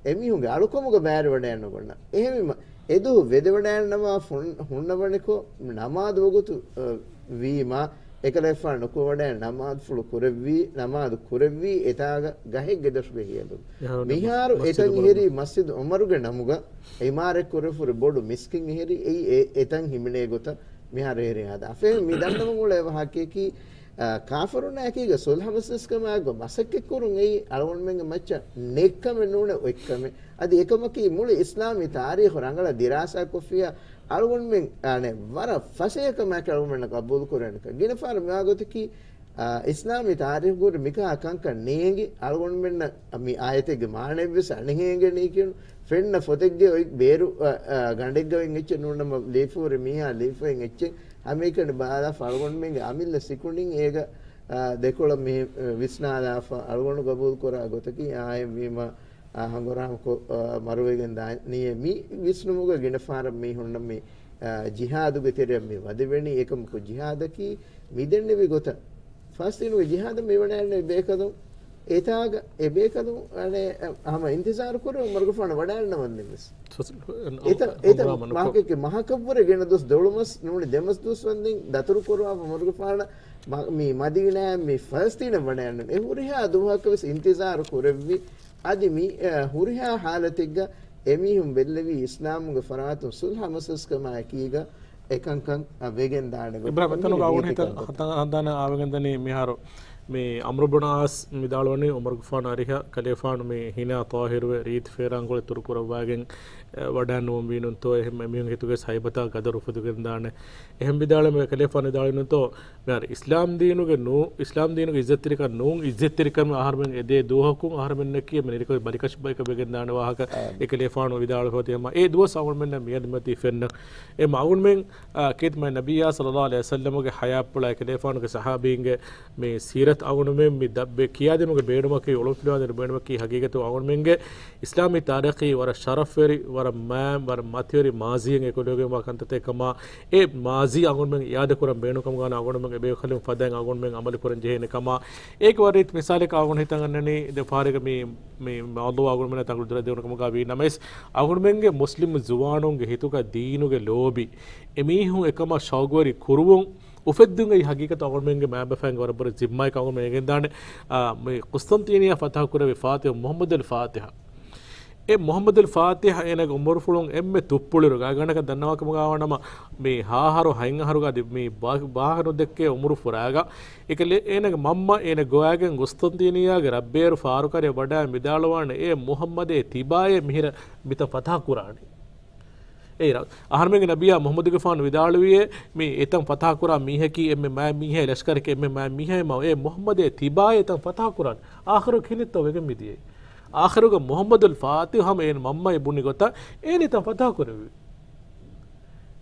އެމީހުންގެ އަޅުކަމުގަ ބައިވެވަޑައިގަންނަވަން. އެހެންވީމަ، އެދުވަހު ވެދެވަޑައިގަންނަވާ ފުން-، ހުންނަވަނިކޮށް ނަމާދު ވަގުތު، އަ، ވީމަ، އެކަލޭފާނު ނުކުމެވަޑައި ނަމާދުފުޅު ކުރެއްވީ، ނަމާދު ކުރެއްވީ އެތާގަ ގަހެއްގެ ދަށުގަ ހިޔަލުން. މިހާރު އެތަން އެހެރީ މަސްޖިދު އުމަރުގެ ނަމުގަ އިމާރަތް ކުރެފުރި ބޮޑު މިސްކިތް އެހެރީ އެއީ އެ-، އެތަން ހިމެނޭ ގޮތަށް މިހާރު އެހެރީ ހަދާ. އެހެން މި ދަންނަވަން އުޅޭ ވާހަކަޔަކީ، އާ، ކާފަރުންނާ އެކީގަ ސުލްހަ މަސަލަސްކަމާއެކު މަސައްކަތްކުރުން އެއީ އަޅުގަނޑުމެންގެ މައްޗަށް ނެއްކަމެއް ނޫނޭ އޮތްކަމެއް. އަދި އެކަމަކީ މުޅި އިސްލާމީ ތާރީޚު ރަނގަޅަށް ދިރާސާކޮށްފިއްޔާ އަޅުގަނޑުމެން، އާނެ، ވަރަށް ފަސޭހަކަމާއެކީ އަޅުގަނޑުމެންނަށް ގަބޫލުކުރެވޭނެކަން. ގިނަ ފަހަރަށް މިވާގޮތަކީ، އާ، އިސްލާމީ ތާރީޚުގަ މިކަހަލަ ކަންކަން ނޭނގި އަޅުގަނޑުމެންނަށް މި އާޔަތެއްގެ މާނައެއްވެސް އަނެއް ހޭނގެނީ ކިޔުނު. ފެންނަ ފޮތެއްގެ އޮތް ބޭރު، އަ، އަ، ގަނޑެއްގަ އޮތް އެއްޗެއް ނޫންނަމަ ލިޔެފަހުރި މީހާ ލިޔެފައި އޮތް އެއްޗެއް ހަމައެކަނި ބަލާފަ އަޅުގަނޑުމެންގެ އަމިއްލަ ސިކުނޑިން އޭގަ، އަ، ދެކޮޅަށް މި، އަ، ވިސްނާލާފަ އަޅުގަނޑު ގަބޫލުކުރާ ގޮތަކީ އާއެއް ވީމަ، އަ، ހަނގުރާމަކޮށް، އަ، މަރުވެގެން ދާނީއޭ. މި ވިސްނުމުގަ ގިނަ ފަހަރަށް މީހުންނަށް މި، އަ، ޖިހާދުގެ ތެރެއަށް މި ވަދެވެނީ. އެކަމަކު ޖިހާދަކީ މިދެންނެވި ގޮތަށް ފަލަސްތީނުގެ ޖިހާދަށް މި ވަޑައިގެންނެވި ބޭކަލުން އެތާގަ އެ ބޭކަލުން އަނެއް ހަމަ އިންތިޒާރު ކުރެވެން އުމަރުގެފާނު ވަޑައިގަންނަވަންދެން ވެސް. އެތަ-، އެތަ މަހަކެއްގެ މަހަކަށްވުރެ ގިނަ ދުވަސް ދޮޅުމަސް ނޫނީ ދެމަސް ދުވަސް ވަންދެން ދަތުރު ކުރައްވާފަ އުމަރުގެފާނަށް މަ-، މި މަދީނާއަށް މި ފަލަސްތީނަށް ވަޑައިގަންނަވަން. އެ ހުރިހާ ދުވަހަކަށް ވެސް އިންތިޒާރު ކުރެއްވި. އަދި މި، އަ، ހުރިހާ ހާލަތެއްގަ އެމީހުން ބެއްލެވީ އިސްލާމުގެ ފަރާތުން ސުލްހަ މަސަލަސްކަމާއެކީގަ އެކަންކަން، އަ، ވެގެން ދާނެ ގޮތަށް. އިބްރާހިމް، އެތަނުގަ އަޅުގަނޑު ހިތަށް ހަދާން އާވެގެންދަނީ މިހާރު މި ޢަމްރު ބުނު ޢާޞް ވިދާޅުވަނީ ޢުމަރުގެފާނު އަރިހަށް ކަލޭފާނު މި ހިނާ ޠާހިރުވެ ރީތި ފޭރާންގޮޅި ތުރުކުރައްވާގެން، އެ، ވަޑައިނުވަންވީ ނޫންތޯ އެހެން އެމީހުންގެ ހިތުގައި ހައިބަތާ ގަދަރު އުފުދިގެން ދާނެ. އެހެން ވިދާޅުވެ ކަލޭފާނު ވިދާޅުވީ ނޫންތޯ މިހާރު އިސްލާމް ދީނުގެ ނޫ-، އިސްލާމް ދީނުގެ އިއްޒަތްތެރިކަން ނޫން، އިއްޒަތްތެރިކަން އަހަރުމެން އެދޭ ދުވަހަކުން އަހަރުމެންނަކީ މި ނިރިކޮށް ބަލިކަށި ބަޔަކަށް ވެގެންދާނެ ވާހަކަ އެކަލޭފާނު ވިދާޅުވި ހަމަ އެ ދުވަސް އަޅުގަނޑުމެންނަށް މިއަދުމަތީ ފެންނަ. އެ މަ-، އަޅުގަނޑުމެން، އާ، ކީރިތި މާތް ނަބިއްޔާ ޞައްލައްލާހު ޢަލައިހި ވަސައްލަމުގެ ޙަޔާތްޕުޅާ އެކަލޭފާނުގެ ޞަޙާބީންގެ މި ސީރަތް އަޅުގަނޑުމެން މި ދަ-، ބެ-، ކިޔާދިނުމުގެ ބޭނުމަކީ، އޮޅުންފިލުވާދިނުމުގެ ބޭނުމަކީ ހަގީގަތު އަޅުގަނޑުމެންގެ އިސްލާމީ ތާރީޚީ ވަރަށް ޝަރަފްވެރި، ވަރަށް މާތް، ވަރަށް މަތިވެރި މާޒީއެއް އެކުލެވިގެންވާ ކަންތައްތައް ކަމާ، އެ މާޒީ އަޅުގަނޑުމެން އިއާދަކުރަން ބޭނުންކަމުގަ އަޅުގަނޑުމެން އެބޭކަލުން ފަދައިން އަޅުގަނޑުމެން ޢަމަލުކުރަން ޖެހޭނެ ކަމާ، އޭގެ ވަރަށް ރީތި މިސާލެއް އަޅުގަނޑު ހިތަށް އަންނަނީ ދެ ފަހަރެއްގަ މި، މި މައުޟޫޢު އަޅުގަނޑުމެންނަށް ތަންކޮޅެއް ދުރަށް ދިއުނު ކަމުގަ ވީ ނަމަވެސް، އަޅުގަނޑުމެންގެ މުސްލިމް ޒުވާނުންގެ ހިތުގަ ދީނުގެ ލޯބި، އެމީހުން އެކަމަށް ޝައުގުވެރި ކުރުވުން، އުފެއްދުން އެއީ ހަގީގަތު އަޅުގަނޑުމެންގެ މާބަފައިންގެ ވަރަށް ބޮޑު ޒިންމާއެއް އަޅުގަނޑުމެން އެނގެންދާނެ. އާ، މި ޤުސްޠަންޠީނިއްޔާ ފަތަޙަ ކުރެއްވި ފާތިޙު މުޙައްމަދު އަލް ފާތިޙަ. އެ މުޙައްމަދުލް ފާތިޙް އޭނަގެ ޢުމުރުފުޅުން އެންމެ ތުއްޕުޅިއިރު ގާތްގަނޑަކަށް ދަންނަވާކަމުގަ ވާނަމަ، މި ހާހަރު ހަތް އަހަރުގަ އަދި މި ބާ-، ބާހަކަ ނުދެއްކޭ ޢުމުރު ފުރާގަ، އެކަލޭ އޭނަގެ މަންމަ އޭނަ ގޮވާގެން ޤުސްޠަންޠީނިއްޔާގެ ރައްބޭރު ފާރުކަރައި ވަޑައި ވިދާޅުވާނެ، އޭ މުޙައްމަދޭ ތިބާއޭ މިހިރަ މިތަން ފަތަޙަ ކުރާނީ. އޭ ރަ-، އަހަރުމެންގެ ނަބިއްޔާ މުޙައްމަދުގެފާނު ވިދާޅުވިއޭ، މި އެތަން ފަތަޙަ ކުރާ މީހަކީ އެންމެ މާތް މީހާ، ލަޝްކަރަކީ އެންމެ މާތް މީހާ، އެ މުޙައްމަދޭ ތިބާއޭ އެތަން ފަތަޙަ ކުރާނީ. އާޚިރު ކިހިނެއްތޯ ވެގެން މިދިޔައީ؟ އާޚިރުގަ މުޙައްމަދުލް ފާތިޙް ހަމަ އޭނަ މަންމައަށް ބުނި ގޮތަށް އޭނަ އެތަން ފަތަޙަ ކުރެއްވި.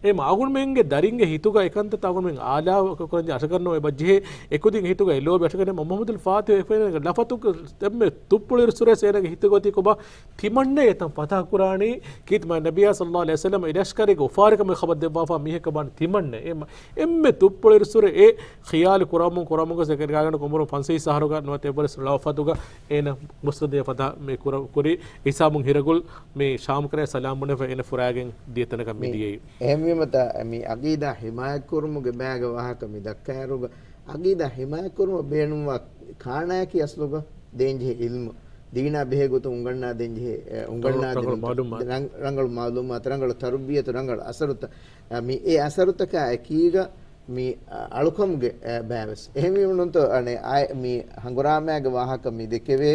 އެހެންވީމަ އަޅުގަނޑުމެންގެ ދަރިންގެ ހިތުގަ އެކަންތައްތައް އަޅުގަނޑުމެން އާލާ ކުރަންޖެހޭ އަށަކަށް ނޯވޭ ބައްޖެހޭ، އެކުދިން ހިތުގަ އެ ލޯބި އަށަކަށް މުޙައްމަދުލް ފާތިޙް އެފައިންގެ ލަފަތުގެ އެންމެ ތުއްޕުޅިއިރުއްސުރެ އޭނަގެ ހިތުގަ އޮތީ ކޮބާ؟ ތިމަންނައޭ އެތަން ފަތަޙަ ކުރާނީ. ކީރިތި މާތް ނަބިއްޔާ ޞައްލައްލާހު ޢަލައިހި ވަސައްލަމަ އެ ލަޝްކަރެއްގެ އުފާވެރިކަމުގެ ޚަބަރު ދެއްވާފަ މީހަކަށް ވާނީ ތިމަންނައޭ. އެ-، އެންމެ ތުއްޕުޅިއިރުއްސުރެ އެ ޚިޔާލު ކުރަމުން، ކުރަމުން ގޮސް އެކަނި ގާތްގަނޑަކަށް ޢުމުރުން ފަންސަވީސް އަހަރުގަ ނުވަތަ އެއްވަރެސް ލަފަތުގަ އޭނަ މުސްތަދީ ފަތަ މި ކުރ-، ކުރި ހިސާބުން ހިރަގުޅި މި ޝާމް ކަރައި ސަލާމް ބުނެފަ އޭނަ ފުރާގެން ދިޔަ ތަނަކަށް މި މި ދިޔައީ. އެހެންވީމަތާ މި ޢަޤީދާ ޙިމާޔަތްކުރުމުގެ ބައިގެ ވާހަކަ މި ދައްކާއިރުގަ، ޢަޤީދާ ޙިމާޔަތްކުރުމަށް ބޭނުންވާ ކާނާއަކީ އަސްލުގަ ދޭންޖެހޭ ޢިލްމު، ދީނާ ބެހޭ ގޮތުން އުނގަންނާ ދޭންޖެހޭ، އެ، އުނގަންނާ ރަނގަޅު، ރަނގަޅު ދެން-، މަޢުލޫމާތު. ރަނގ-، ރަނގަޅު މަޢުލޫމާތު، ރަނގަޅު ތަރުބިޔަތު، ރަނގަޅު އަސަރުތައް، އަ، މި އެ އަސަރުތަކާ އެކީގަ މި، އަ، އަޅުކަމުގެ، އެ، ބައިވެސް. އެހެންވީމަ ނޫންތޯ އަނެއް އާ-، މި ހަނގުރާމައިގެ ވާހަކަ މި ދެކެވޭ،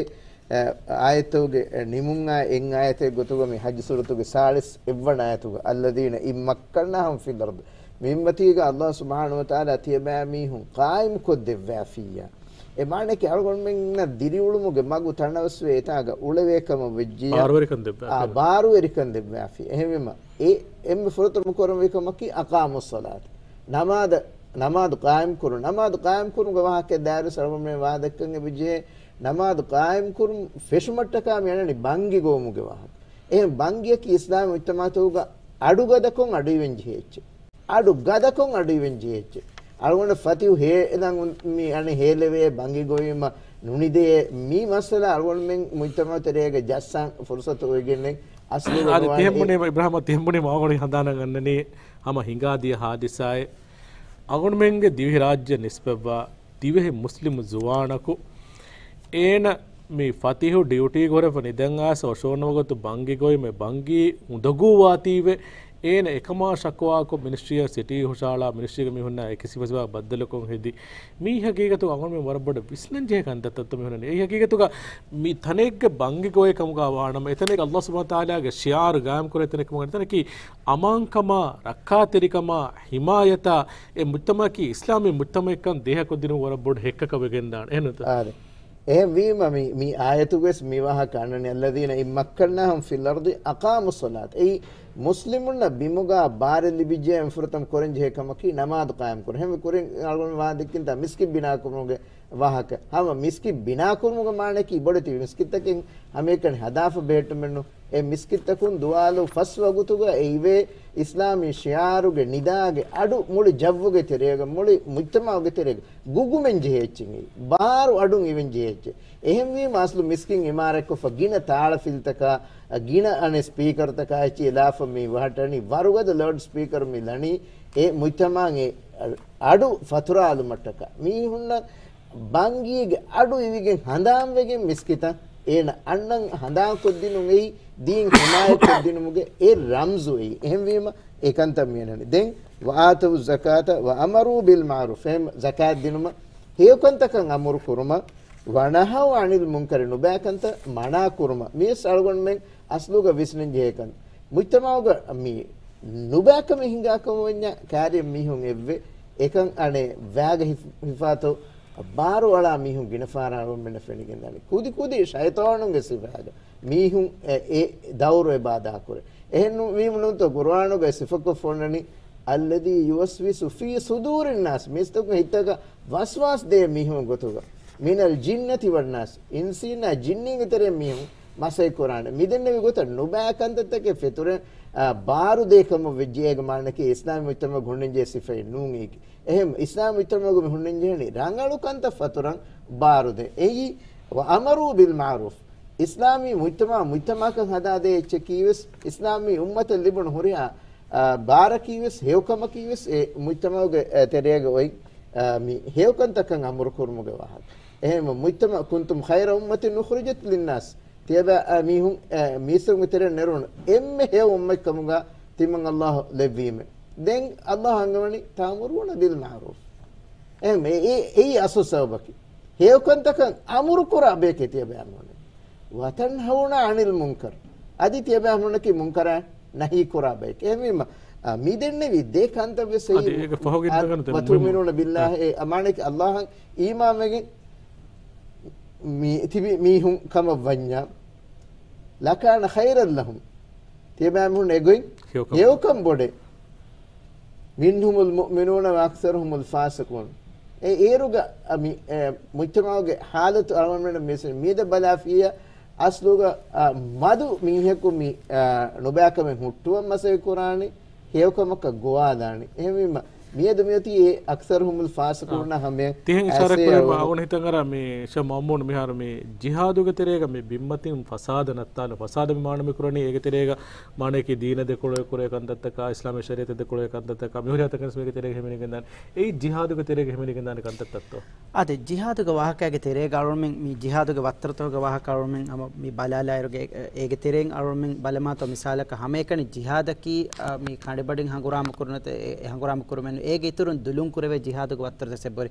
އެ، އާޔަތުގެ، އެ، ނިމުންއާ އެއް އާޔަތެއް ގޮތުގަ މި ޙައްޖު ސޫރަތުގެ ސާޅީސް އެއްވަނަ އާޔަތުގަ، الذين إن مكناهم في الأرض، މި އުއްމަތީގަ ﷲ ސުބްޙާނަހޫ ވަތަޢާލާ ތިޔަބައިމީހުން ޤާއިމްކޮށްދެއްވާފިއްޔާ. އެ މާނައަކީ އަޅުގަނޑުމެންނަށް ދިރިއުޅުމުގެ މަގު ތަނަވަސްވެ އެތާގަ އުޅެވޭކަމަށް ވެއްޖިއްޔާ، ބާރުވެރިކަން ދެއްވާ، އާ، ބާރުވެރިކަން ދެއްވާފި. އެހެންވީމަ، އެ އެންމެ ފުރަތަމަ ކުރަންވީ ކަމަކީ أقاموا الصلاة. ނަމާދަ-، ނަމާދު ޤާއިމް ކުރުން. ނަމާދު ޤާއިމް ކުރުމުގެ ވާހަކަ ދާއިރު ސަރަބަމެ ވާދަކަން އެބިޖޭ. ނަމާދު ޤާއިމް ކުރުން ފެށުމަށްޓަކާ މި އަންނަނީ ބަންގި ގޮވުމުގެ ވާހަކަ. އެހެން ބަންގިއަކީ އިސްލާމީ މުޖްތަމަޢުތަކުގަ އަޑުގަދަކޮށް އަޑުއިވެން ޖެހޭ އެއްޗެއް. އަޑު ގަދަކޮށް އަޑު އިވެން ޖެހޭ އެއްޗެއް. އަޅުގަނޑަށް ފަތިހު ހޭލަން މި އަނެއް ހޭލެވޭ، ބަންގި ގޮވީމަ ނުނިދޭ، މި މައްސަލަ އަޅުގަނޑުމެން މުޖްތަމަޢު ތެރޭގަ ޖައްސަން ފުރުޞަތު އޮވެގެންނެއް އަސްލުގަ އާދެ، ނުވާނެ. ތިހެން ބުނީމަ، އިބްރާހިމް، ތިހެން ބުނީމަ އަޅުގަނޑު ހަނދާނަށް އަންނަނީ ހަމަ ހިނގާދިޔަ ހާދިސާއެއް. އަޅުގަނޑުމެންގެ ދިވެހިރާއްޖެ ނިސްބަތްވާ ދިވެހި މުސްލިމު ޒުވާނަކު އޭނަ މި ފަތިހު ޑިއުޓީގަ ހުރެފަ ނިދަން އައިސް އޮށޯންނަވަ ގޮތު ބަންގި ގޮވީމަ ބަންގީ އުނދަގޫވާތީވެ، އޭނަ އެކަމާ ޝަކުވާކޮށް މިނިސްޓްރީއަށް ސިޓީ ހުށަހަޅާ މިނިސްޓްރީގެ މީހުންނާ އެކި ސިފަ ސިފަ ބައްދަލުކޮށް ހެދި. މީ ހަގީގަތު އަޅުގަނޑުމެން ވަރަށް ބޮޑަށް ވިސްނަން ޖެހޭ ކަންތައްތައްތަ މި ހުންނަނީ. އެއީ ހަގީގަތުގަ މި ތަނެއްގެ ބަންގި ގޮވޭ ކަމުގަ ވާނަމަ، އެތަނެއް ﷲ ސުބްޙާނަހޫ ވަތަޢާލާގެ ޝިޢާރު ގާއިމް ކުރޭ ތަނެއް ކަމުގަ ތަނަކީ އަމާންކަމާ، ރައްކާތެރިކަމާ، ޙިމާޔަތާ، އެ މުޖްތަމަޢަކީ އިސްލާމީ މުޖްތަމަޢެއްކަން ދޭހަކޮށްދިނުމަށް ވަރަށް ބޮޑު ހެއްކަކަށް ވެގެންދާނެ. އެހެންނުތަ؟ އާދެ. އެހެންވީމަ މި، މި އާޔަތުގަވެސް މި ވާހަކަ އަންނަނީ، الذين إن مكناهم في الأرض أقاموا الصلاة. އެއީ މުސްލިމުންނަށް ބިމުގަ ބާރެއް ލިބިއްޖެ އެންފުރަތަމަ ކުރަންޖެހޭ ކަމަކީ ނަމާދު ޤާއިމް ކުރުން. އެހެންވެ ކުރިން އަޅުގަނޑު ވާދައްކިންތާ މިސްކިތް ބިނާކުރުމުގެ ވާހަކަ. ހަމަ މިސްކިތް ބިނާކުރުމުގެ މާނައަކީ ބޮޑެތި މިސްކިތްތަކެއް ހަމައެކަނި ހަދާފަ ބެހެއްޓުމެއްނު. އެ މިސްކިތްތަކުން ދުވާލު ފަސް ވަގުތުގަ އެ އިވޭ އިސްލާމީ ޝިޢާރުގެ ނިދާގެ އަޑު މުޅި ޖައްވުގެ ތެރޭގަ، މުޅި މުޖްތަމަޢުގެ ތެރޭގަ ގުގުމެން ޖެހޭ އެއްޗެއް. ބާރު އަޑުން އިވެން ޖެހޭ އެއްޗެއް. އެހެންވީމަ އަސްލު މިސްކިތް އިމާރާތްކޮށްފަ ގިނަ ތާޅަފިލްތަކާ، ގިނަ އަނެއް ސްޕީކަރުތަކާ އެއްޗެއް ލާފަ މި ވަހަޓަނީ، ވަރުގަދަ ލައުޑް ސްޕީކަރު މި ލަނީ އެ މުޖްތަމަޢުގެ އަޑު ފަތުރާލުމަށްޓަކާ. މީހުންނަށް ބަންގީގެ އަޑު އިވިގެން ހަނދާންވެގެން މިސްކިތަށް އޭނަ އަންނަން ހަނދާންކޮށްދިނުން އެއީ ދީން ޙިމާޔަތްކޮށްދިނުމުގެ އެއް ރަމްޒު އެއީ. އެހެންވީމަ އެކަންތައް މިއަންނަނީ. ދެން وآتوا الزكاة وأمروا بالمعروف، އެހެން ޒަކާތް ދިނުމަށް، ހެޔޮކަންތަކަށް އަމުރު ކުރުމަށް، ونهوا عن المنكر، ނުބައިކަންތައް މަނާ ކުރުމަށް. މިވެސް އަޅުގަނޑުމެން އަސްލުގަ ވިސްނަން ޖެހޭ ކަން. މުޖްތަމަޢުގަ މި ނުބައިކަމެއް ހިނގާކަމަށް ވަންޏާ ކާރިއަށް މީހުން އެއްވެ، އެކަން އަނެއް ވައިގަ ހިފ-، ހިފާތޯ ބާރުއަޅާ މީހުން ގިނަ ފަހަރަށް އަޅުގަނޑުމެންނަށް ފެނިގެންދާނެ. ކުދި ކުދި ޝައިޠާނުންގެ ސިފައިގަ މީހުން އެ، އެ ދައުރު އެބަ އަދާކުރޭ. އެހެން ނު-، ވީމަ ނޫންތޯ ޤުރުއާނުގައި ސިފަކޮށް ފޮންނަނީ، الذي يوسوس في صدور الناس، މީސްތަކުން ހިތަކަށް ވަސްވާސް ދޭ މީހުން ގޮތުގަ، من الجنة والناس، އިންސީންނާ ޖިންނީންގެ ތެރެއިން މީހުން މަސައްކަތް ކުރާނެ. މިދެންނެވި ގޮތަށް ނުބައި ކަންތައްތަކެއް ފެތުރެ، އާ، ބާރު ދޭ ކަމަށް ވެއްޖެ. އޭގެ މާނައަކީ އިސްލާމީ މުޖްތަމަޢުގަ ހުންނަންޖެހޭ ސިފައެއް ނޫން އޭގެ. އެހެން އިސްލާމީ މުޖްތަމަޢުގަ މި ހުންނަންޖެހެނީ ރަނގަޅު ކަންތައް ފަތުރަން ބާރު ދޭ. އެއީ، وأمروا بالمعروف. އިސްލާމީ މުޖްތަމަޢު، މުޖްތަމަޢަކަށް ހަދާދޭ އެއްޗަކީވެސް، އިސްލާމީ އުއްމަތަށް ލިބުނު ހުރިހާ، އާ، ބާރަކީވެސް، ހެޔޮކަމަކީވެސް، އެ މުޖްތަމަޢުގެ، އެ، ތެރޭގަ އޮތް، އާ، މި ހެޔޮކަންތަކަށް އަމުރު ކުރުމުގެ ވާހަކަ. އެހެން މުޖްތަމަޢު، كنتم خير أمة أخرجت للناس، ތިޔަބައި މީހުން، އެ، މީސްތަކުންގެ ތެރެއިން ނެރުނު އެންމެ ހެޔޮ އުއްމަތް ކަމުގަ ތިމަން އައްލާހު ލެއްވީމެ. ދެން އައްލާހު އަންގަވަނީ تأمرون بالمعروف. އެހެން އެ-، އެ-، އެއީ އަސްލު ސަބަބަކީ. ހެޔޮކަންތަކަށް އަމުރު ކުރާ ބަޔެކޭ ތިޔަބައި މީހުން. وتنهون عن المنكر. އަދި ތިޔަބައި މީހުންނަކީ މުންކަރާ ނަހީ ކުރާ ބަޔެކޭ. އެހެންވީމަ، އާ، މި ދެންނެވި ދެ ކަންތައް ވެސް އަދި އެއީ، އޭގެ ފަހުގެ އާ، އިންދަގަނޑު ދެ މުހިއްމު. وتؤمنون بالله، އާ. އެ، އަ، މާނައަކީ އައްލާހަށް އީމާންވެގެން މި ތިބި މީހުން ކަމަށްވަންޏާ، لكان خيرا لهم. ތިޔަބައިމީހުން އެގޮތް ހެޔޮކަން. ހެޔޮކަން ބޮޑޭ. منهم المؤمنون وأكثرهم الفاسقون. އެ އޭރުގަ، އަ، މި، އެ، މުޖްތަމަޢުގެ ޙާލަތު އަޅުގަނޑުމެންނަށް މި މިއަދަށް ބަލާފިއްޔާ، އަސްލުގަ، އަ، މަދު މީހަކު މި، އަ، ނުބައިކަމެއް ހުއްޓުވަން މަސައްކަތް ކުރާނީ، ހެޔޮކަމަކަށް ގޮވާލާނީ. އެހެންވީމަ، މިއަދު މިއޮތީ އެ أكثرهم الفاسقون އާ. ހަމަޔަށް ތިހެން އިޝާރާތް އައިސް ކުރީމަ އަޅުގަނޑު އަޅުގަނޑު ހިތަށް އަރާ މި ޝޭޚް މައުމޫން މިހާރު މި ޖިހާދުގެ ތެރޭގަ މި ބިންމަތިން ފަސާދަ ނައްތާލު، ފަސާދަ މި މާނަ މި ކުރަނީ އޭގެ ތެރޭގަ މާނައަކީ ދީނަށް ދެކޮޅު ކުރޭ ކަންތައްތަކާ، އިސްލާމީ ޝަރީޢަތަށް ދެކޮޅު ކަންތައްތަކާ، މި ހުރިހާ ތަކެއް ވެސް މީގެ ތެރޭގަ ހިމެނިގެންދާނެ. އެއީ ޖިހާދުގެ ތެރޭގަ ހިމެނިގެންދާނެ ކަންތައްތޯ؟ އާދެ، ޖިހާދުގެ ވާހަކައިގެ ތެރޭގަ އަޅުމެން މި ޖިހާދުގެ ވައްތަރުތަކުގެ ވާހަކަ އަޅުމެން ހަމަ މި ބަލާލާއިރުގެ އޭގެ ތެރެއިން އަޅުމެން ބަލަމާތޯ މިސާލަކަށް ހަމައެކަނި ޖިހާދަކީ، އަ، މި ކަނޑިބަޑިން ހަނގުރާމަ ކުރުނަތ، އެ، އެ ހަނގުރާމަ ކުރުމެއް ނޫން. އޭގެ އިތުރުން ދުލުން ކުރެވޭ ޖިހާދުގެ ވައްތަރުތައް ސެއްބޮރި.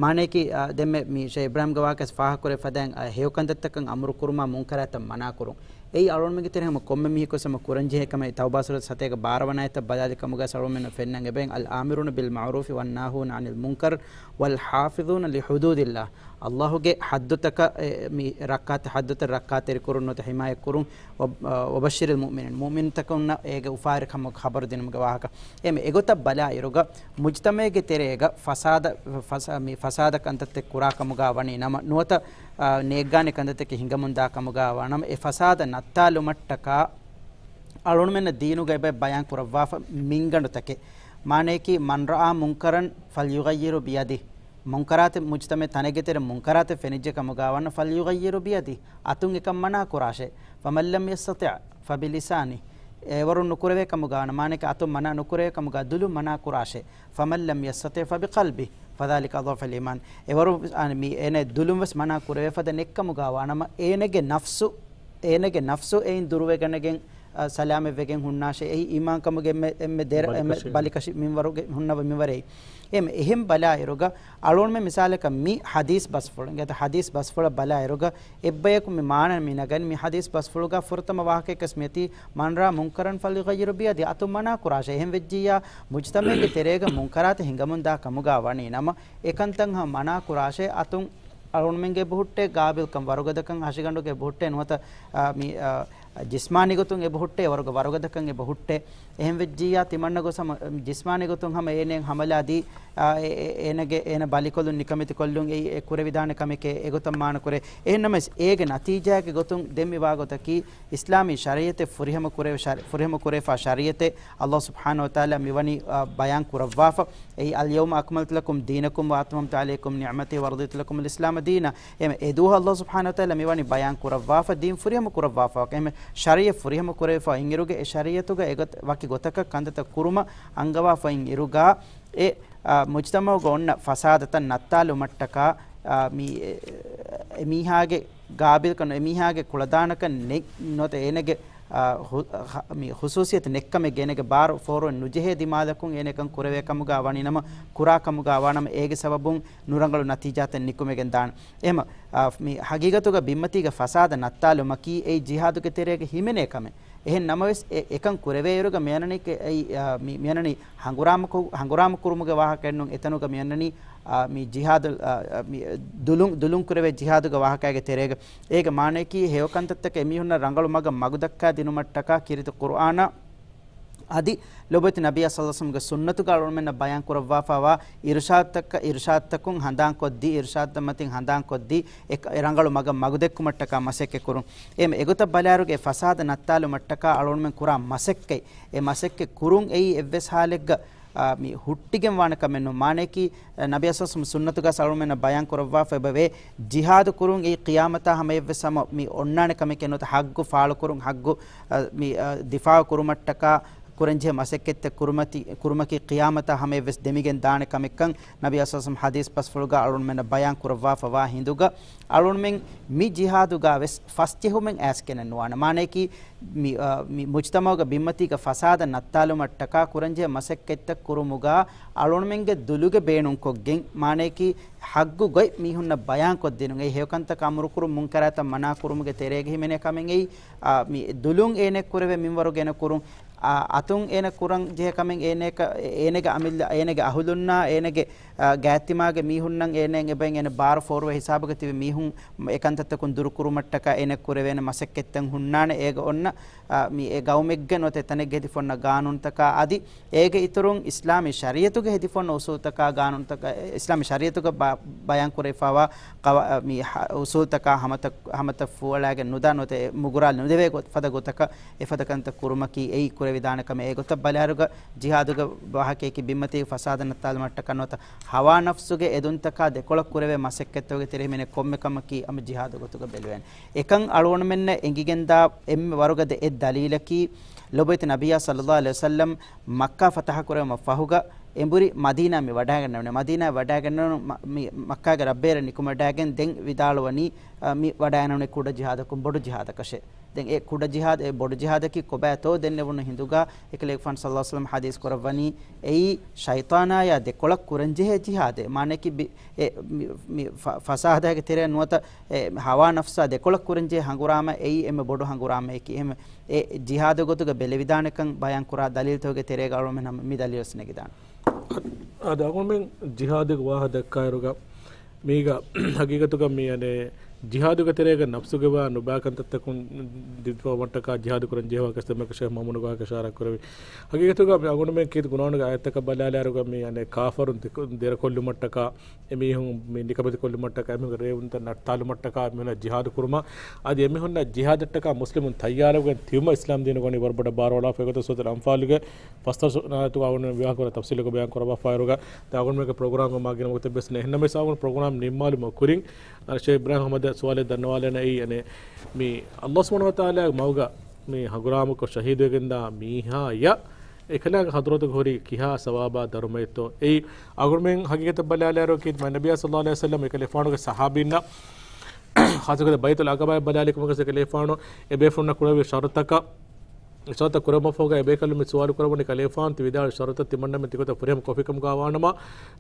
މާނައަކީ، އަ، ދެންމެ މި ޝޭޚް އިބްރާހިމްގެ ވާހަކަ ފާހަގަކުރެ ފަދައިން، އަ، ހެޔޮކަންތައްތަކަށް އަމުރު ކުރުމާ މުންކަރާތައް މަނާ ކުރުން. އެއީ އަޅުގަނޑުމެންގެ ތެރެ ހަމަ ކޮންމެ މީހަކުވެސް ހަމަ ކުރަންޖެހޭ ކަމެއް. ތައުބާ ސޫރަތު ސަތޭކަ ބާރަ ވަނަ އާޔަތަށް ބަލާލި ކަމުގަ އަޅުގަނޑުމެންނަށް ފެންނަން އެބައިން، الآمرون بالمعروف والناهون عن المنكر والحافظون لحدود الله. އައްލާހުގެ ޙައްދުތަކަށް، އެ، މި ރައްކާތެ-، ޙައްދުތައް ރައްކާތެރި ކުރުން ނުވަތަ ޙިމާޔަތް ކުރުން، ވަ-، އަ، وبشر المؤمنين، މުއުމިނުތަކުންނަށް އޭގެ އުފާވެރިކަމުގެ ޚަބަރު ދިނުމުގެ ވާހަކަ. އެމެ އެގޮތަށް ބަލާއިރުގަ، މުޖްތަމަޢުގެ ތެރޭގަ ފަސާދަ، ފަސާ-، މި ފަސާދަ ކަންތައްތައް ކުރާ ކަމުގަ ވަނީ ނަމަ، ނުވަތަ، އާ، ނޭއްގާނެ ކަންތައްތަކެއް ހިނގަމުންދާ ކަމުގަ ވާނަމަ، އެ ފަސާދަ ނައްތާލުމަށްޓަކާ އަޅުގަނޑުމެންނަށް ދީނުގައި ބަ-، ބަޔާން ކުރައްވާފަ މިންގަނޑުތަކެއް. މާނައަކީ، من رأى منكرا فليغيره بيده. މުންކަރާތެއް މުޖްތަމަޢު ތަނެއްގެ ތެރެ މުންކަރާތެއް ފެނިއްޖެ ކަމުގަ ވާނަ، فليغيره بيده. އަތުން އެކަން މަނާ ކުރާށޭ. فمن لم يستطع فبلسانه. އެވަރުން ނުކުރެވޭ ކަމުގަ ވާނަ، މާނައަކީ އަތުން މަނާ ނުކުރެވޭ ކަމުގަ ދުލުން މަނާ ކުރާށޭ. فمن لم يستطع فبقلبه فذلك أضعف الإيمان. އެވަރު، އަ، މި އޭނަ ދުލުން ވެސް މަނާ ކުރެވޭ ފަދަ ނެތްކަމުގަ ވާނަމަ، އޭނަގެ ނަފްސު، އޭނަގެ ނަފްސު އެއިން ދުރުވެގަނެގެން، އަ، ސަލާމަތްވެގެން ހުންނާށޭ. އެއީ އީމާންކަމުގެ އެންމެ، އެންމެ ދެރަ، އެންމެ ބަލިކަށި. ބަލިކަށި މިންވަރުގެ ހުންނަވަ މިންވަރެއް. އެމެ އެހެން ބަލާއިރުގަ، އަޅުގަނޑުމެން މިސާލަކަށް މި ޙަދީޘް ބަސްފުޅު، އިނގޭތަ ޙަދީޘް ބަސްފުޅަށް ބަލާއިރުގަ، އެއްބަޔަކު މި މާނަ މި ނަގަނީ މި ޙަދީޘް ބަސްފުޅުގަ ފުރަތަމަ ވާހަކައެއްވެސް މިއޮތީ، من رأى منكرا فليغيره بيده. އަތުން މަނާ ކުރާށޭ. އެހެން ވެއްޖިއްޔާ، މުޖްތަމަޢުގެ ތެރޭގަ މުންކަރާތެއް ހިނގަމުންދާ ކަމުގަ ވަނީ ނަމަ، އެކަންތައް ހަމަ މަނާ ކުރާށޭ. އަތުން އަޅުގަނޑުމެންގެ އެބަހުއްޓޭ ގާބިލްކަން، ވަރުގަދަކަން، ހަށިގަނޑުގެ އެބަހުއްޓޭ ނުވަތަ، އާ، މި، އާ، ޖިސްމާނީ ގޮތުން އެބަހުއްޓޭ، ވަރުގަ-، ވަރުގަދަކަން އެބަހުއްޓޭ. އެހެން ވެއްޖިއްޔާ، ތިމަންނަ ގޮސް ހަމަ، ޖިސްމާނީ ގޮތުން ހަމަ އޭނައަށް ހަމަލާ ދީ، އާ، އެ-، އެ-، އޭނަގެ، އޭނަ ބަލިކޮށްލުން ނިކަމެތިކޮށްލުން އެއީ އެ ކުރެވިދާނެ ކަމެކޭ. އެގޮތަށް މާނަ ކުރޭ. އެހެންނަމަވެސް، އޭގެ ނަތީޖާގެ ގޮތުން ދެން މި ވާ ގޮތަކީ، އިސްލާމީ ޝަރީޢަތެއް ފުރިހަމަ ކުރެވޭ ޝަރީ-، ފުރިހަމަ ކުރެވިފާ ޝަރީޢަތެއް، އައްލާހު ސުބްޙާނަހު ވަތަޢާލާ މިވަނީ، އާ، ބަޔާން ކުރައްވާފަ. އެއީ، اليوم أكملت لكم دينكم وأتممت عليكم نعمتي ورضيت لكم الإسلام دينا. އެމެ އެދުވަހު އައްލާހު ސުބްޙާނަހު ވަތަޢާލާ މިވަނީ ބަޔާން ކުރައްވާފަ، ދީން ފުރިހަމަ ކުރައްވާފަ. އެމެ ޝަރީޢަތް ފުރިހަމަ ކުރެވިފަ އިން އިރުގެ، އެ ޝަރީޢަތުގަ އެގޮތަށް ވަކި ގޮތަކަށް ކަންތައްތައް ކުރުމަށް އަންގަވާފަ އިން އިރުގަ، އެ، އާ، މުޖްތަމަޢުގަ އޮންނަ ފަސާދަތައް ނައްތާލުމަށްޓަކާ، އާ، މި، އެ، އެމީހާގެ ގާބިލްކަން، އެމީހާގެ ކުޅަދާނަކަން ނެތް ނުވަތަ އޭނަގެ، އާ، ހު-، ހަ-، މި ޚުސޫސިއްޔަތު ނެތްކަމެއްގެ އޭނަގެ ބާރު ފޯރުވެ ނުޖެހޭ ދިމާލަކުން އޭނަ އެކަން ކުރެވޭ ކަމުގަ ވަނީ ނަމަ، ކުރާ ކަމުގަ ވާނަމަ، އޭގެ ސަބަބުން ނުރަނގަޅު ނަތީޖާތައް ނިކުމެގެން ދާނެ. އެހެމަ، އާ، މި ހަގީގަތުގަ ބިންމަތީގަ ފަސާދަ ނައްތާލުމަކީ އެއީ ޖިހާދުގެ ތެރޭގަ ހިމެނޭ ކަމެއް. އެހެން ނަމަވެސް، އެ، އެކަން ކުރެވޭއިރުގަ މިއަންނަނީ ކެ-، އެއީ، އާ، މި، މިއަންނަނީ ހަނގުރާމަކު-، ހަނގުރާމަ ކުރުމުގެ ވާހަކައެއްނޫން. އެތަނުގަ މިއަންނަނީ، އާ، މި ޖިހާދު، އާ، އާ، މި ދުލުން، ދުލުން ކުރެވޭ ޖިހާދުގެ ވާހަކައިގެ ތެރޭގަ. އޭގެ މާނައަކީ ހެޔޮކަންތައްތަކަށް އެމީހުންނަށް ރަނގަޅު މަގަށް މަގުދައްކާ ދިނުމަށްޓަކާ ކީރިތި ޤުރުއާނާ އަދި ލޮބުވެތި ނަބިއްޔާ ޞައްލަﷲު ޢަލައިހި ވަސައްލަމްގެ ސުންނަތުގަ އަޅުގަނޑުމެންނަށް ބަޔާން ކުރައްވާފައިވާ އިރުޝާދުތަކަށް، އިރުޝާދުތަކުން ހަނދާންކޮށްދީ، އިރުޝާދުތައް މަތިން ހަނދާންކޮށްދީ، އެ ރަނގަޅު މަގަށް މަގުދެއްކުމަށްޓަކާ މަސައްކަތްކުރުން. އެމެ އެގޮތަށް ބަލާއިރުގަ އެ ފަސާދަ ނައްތާލުމަށްޓަކާ އަޅުގަނޑުމެން ކުރާ މަސައްކަތް، އެ މަސައްކަތް ކުރުން އެއީ އެއްވެސް ހާލެއްގަ، އާ، މި ހުއްޓިގެން ވާނެ ކަމެއް ނޫން. މާނައަކީ، އަ، ނަބިއްޔާ ޞައްލަﷲު ޢަލައިހި ވަސައްލަމް ސުންނަތުގަ އަޅުގަނޑުމެންނަށް ބަޔާން ކުރައްވާފައި އެބަވޭ، ޖިހާދު ކުރުން އެއީ ޤިޔާމަތާ ހަމަޔަށްވެސް ހަމަ މި އޮންނާނެ ކަމެކޭ ނުވަތަ ޙައްޤު ފާޅުކުރުން، ޙައްޤު، އަ، މި، އަ، ދިފާޢު ކުރުމަށްޓަކާ ކުރަންޖެހޭ މަސައްކަތްތައް ކުރުމަތި-، ކުރުމަކީ ޤިޔާމަތާ ހަމަޔަށްވެސް ދެމިގެން ދާނެ ކަމެއްކަން ނަބިއްޔާ ޞައްލަﷲު ޢަލައިހި ވަސައްލަމަ ޙަދީޘް ބަސްފުޅުގަ އަޅުގަނޑުމެންނަށް ބަޔާން ކުރައްވާފަވާ ހިނދުގަ، އަޅުގަނޑުމެން މި ޖިހާދުގަ ވެސް ފަސްޖެހުމެއް އައިސްގެނެއް ނުވާނެ. މާނަޔަކީ މި، އާ، މި މުޖްތަމަޢުގަ ބިންމަތީގަ ފަސާދަ ނައްތާލުމަށްޓަކާ ކުރަންޖެހޭ މަސައްކަތްތައް ކުރުމުގަ އަޅުގަނޑުމެންގެ ދުލުގެ ބޭނުންކޮށްގެން، މާނަޔަކީ ޙައްޤު ގޮތް މީހުންނަށް ބަޔާންކޮށްދިނުން. އެއީ ހެޔޮކަންތަކަށް އަމުރުކުރުން، މުންކަރާތައް މަނާކުރުމުގެ ތެރޭގަ ހިމެނޭ ކަމެއް. އެއީ، އާ، މި ދުލުން އޭނައަށް ކުރެވޭ މިންވަރު ގެނަކުރުން، އާ، އަތުން އޭނަ ކުރަން ޖެހޭ ކަމެއް އޭނައަކަށް، އޭނަގެ އަމިއްލަ، އޭނަގެ އަހުލުންނާ، އޭނަގެ، އާ، ގާތްތިމާގެ މީހުންނަށް އޭނައަށް އެބައިން އޭނަ ބާރު ފޯރުވޭ ހިސާބުގަ ތިބި މީހުން އެކަންތައްތަކުން ދުރުކުރުމަށްޓަކާ އޭނައަށް ކުރެވޭނެ މަސައްކަތްތައް ހުންނާނެ. އޭގަ އޮންނަ، އާ، މި އެ ގައުމެއްގެ ނުވަތަ އެތަނެއްގެ ހެދިފަ އޮންނަ ގާނޫނުތަކާ އަދި އޭގެ އިތުރުން އިސްލާމީ ޝަރީޢަތުގެ ހެދިފަ އޮންނަ އުސޫލުތަކާ، ގާނޫނުތަކާ، އިސްލާމީ ޝަރީޢަތުގަ ބަ-، ބަޔާން ކުރެވިފަވާ ޤަވާ-، މި ހަ-، އުސޫލުތަކާ ހަމަތައް، ހަމަތައް ފޫއަޅާގެން ނުދާ ނުވަތަ އެ މުގުރާލެ ނުދެވޭ ގޮ-، ފަދަ ގޮތަކަށް އެފަދަ ކަންތައް ކުރުމަކީ އެއީ ކުރެވިދާނެ ކަމެއް. އެގޮތަށް ބަލާއިރުގަ ޖިހާދުގެ ވާހަކަޔަކީ ބިންމަތީގެ ފަސާދަ ނައްތާލުމަށްޓަކާ ނުވަތަ ހަވާ ނަފްސުގެ އެދުންތަކާ ދެކޮޅަށް ކުރެވޭ މަސައްކަތްތަކުގެ ތެރެއިން ހިމެނޭ ކޮންމެ ކަމަކީ އަމަ ޖިހާދު ގޮތުގަ ބެލެވޭނެ. އެކަން އަޅުގަނޑުމެންނަށް އެނގިގެންދާ އެންމެ ވަރުގަދަ އެއް ދަލީލަކީ، ލޮބުވެތި ނަބިއްޔާ ޞައްލަﷲު ޢަލައިހި ވަސައްލަމް މައްކާ ފަތަޙަ ކުރެވުމަށް ފަހުގަ އެނބުރި މަދީނާ މި ވަޑައިގަންނަވަނީ. މަދީނާ ވަޑައިގަންނަވަން މަ-، މި މައްކާގެ ރަށްބޭރަށް ނިކުމެވަޑައިގެން ދެން ވިދާޅުވަނީ، އަ، މި ވަޑައިގަންނަވަނީ ކުޑަ ޖިހާދަކުން ބޮޑު ޖިހާދަކަށޭ. ދެން އެ ކުޑަ ޖިހާދު، އެ ބޮޑު ޖިހާދަކީ ކޮބާތޯ ދެންނެވުނު ހިނދުގަ އެކަލޭގެފާނު ޞައްލަﷲު ޢަލައިހި ވަސައްލަމަ ޙަދީޘް ކުރައްވަނީ، އެއީ ޝައިޠާނާޔާ ދެކޮޅަށް ކުރަންޖެހޭ ޖިހާދެއް. މާނަޔަކީ ބި-، އެ މި، މި ފަ-، ފަސާދައިގެ ތެރެއަށް ނުވަތަ އެ ހަވާ ނަފްސާ ދެކޮޅަށް ކުރަންޖެހޭ ހަނގުރާމަ އެއީ އެންމެ ބޮޑު ހަނގުރާމައެކީ. އެހެން އެ ޖިހާދު ގޮތުގަ ބެލެވިދާނެކަން ބަޔާން ކުރާ ދަލީލްތަކުގެ ތެރޭގަ އަޅުގަނޑުމެން ހަމަ މި ދަލީލް ވެސް ނެގިދާނެ. އަދި އަޅުގަނޑުމެން ޖިހާދުގެ ވާހަކަ ދައްކާއިރުގަ މީގަ ހަގީގަތުގަ މި އަނެއް ޖިހާދުގެ ތެރޭގަ ނަފްސުގެ ވާ ނުބާ ކަންތައްތަކުން ދިއްވަވަންޓަކާ ޖިހާދު ކުރަން ޖެހޭ ވާހަކަ ދެމެކަ ޝޭޚް މައުމޫނު ވާހަކަ އިޝާރާ ކުރެވި. ހަގީގަތުގަ މި އަޅުގަނޑުމެން ކީރިތި ގުރުއާނުގެ އާޔަތްތަކަށް ބަލާލާއިރުގަ މި އަނެއް ކާފަރުން ދެކޮ-، ދެރަކޮށްލުމަށްޓަކާ އެމީހުން މި ނިކަމެތި ކޮށްލުމަށްޓަކާ، އެމީހުންގެ ރޭވުންތައް ނައްތާލުމަށްޓަކާ، އެމީހުންނަށް ޖިހާދު ކުރުމަށް. އަދި އެމީހުންނަށް ޖިހާދަށްޓަކާ މުސްލިމުން ތައްޔާރުވެގެން ތިބުމަށް އިސްލާމް ދީނު ގޮނީ ވަރުބޮޑަށް ބާރުއަޅާފަ. އެގޮތަށް ސޫރަތުލް އަންފާލުގެ ފަސްވަނަ އާޔަތުގަ އަޅުގަނޑު ވިޔާކުރާ ތަފްސީލުގަ ބަޔާން ކުރައްވާފައިރުގަ، ދެން އަޅުގަނޑުމެންގެ ޕްރޮގްރާމްގަ މާގިނަ ވަގުތެއް ވެސް ނެތް. އެހެންނަމަވެސް އަޅުގަނޑު ޕްރޮގްރާމް ނިންމާލުމަށް ކުރިން، އަ، ޝޭޚް އިބްރާހިމް އަޙްމަދު ސުވާލެއް ދަންނަވާލަން. އެއީ އަނެއް މި ﷲ ސުބްޙާނަހޫ ވަތަޢާލާގެ މަގުގަ މި ހަނގުރާމަކޮށް ޝަހީދުވެގެންދާ މީހާޔަށް އެކަލާނގެ ޙަޟްރަތުގަ ހުރި ކިހާ ސަވާބާ ދަރުމައެއްތޯ؟ އެއީ އަޅުގަނޑުމެން ހަގީގަތަށް ބަލާލާއިރު ކީރިތި މާތް ނަބިއްޔާ ޞައްލަﷲު ޢަލައިހި ވަސައްލަމް އެކަލޭގެފާނުގެ ޞަޙާބީންނަށް ޚާއްޞަކޮށް ބައިތުލް ޢަޤަބާއަށް ބަލާލިކަމުގަ އެކަލޭގެފާނު އެބޭފުޅުންނަށް ކުރެއްވި ޝަރުޠަކަށް، ޝަރުޠަށް ކުރެއްވުމަށްފަހުގަ އެބޭކަލުން މި ސުވާލު ކުރައްވަނީ ކަލޭގެފާނު ތި ވިދާޅުވި ޝަރުޠަށް ތިމަންނަމެން ތިގޮތަށް ފުރިހަމަ ކޮށްފިކަމުގަ ވާނަމަ،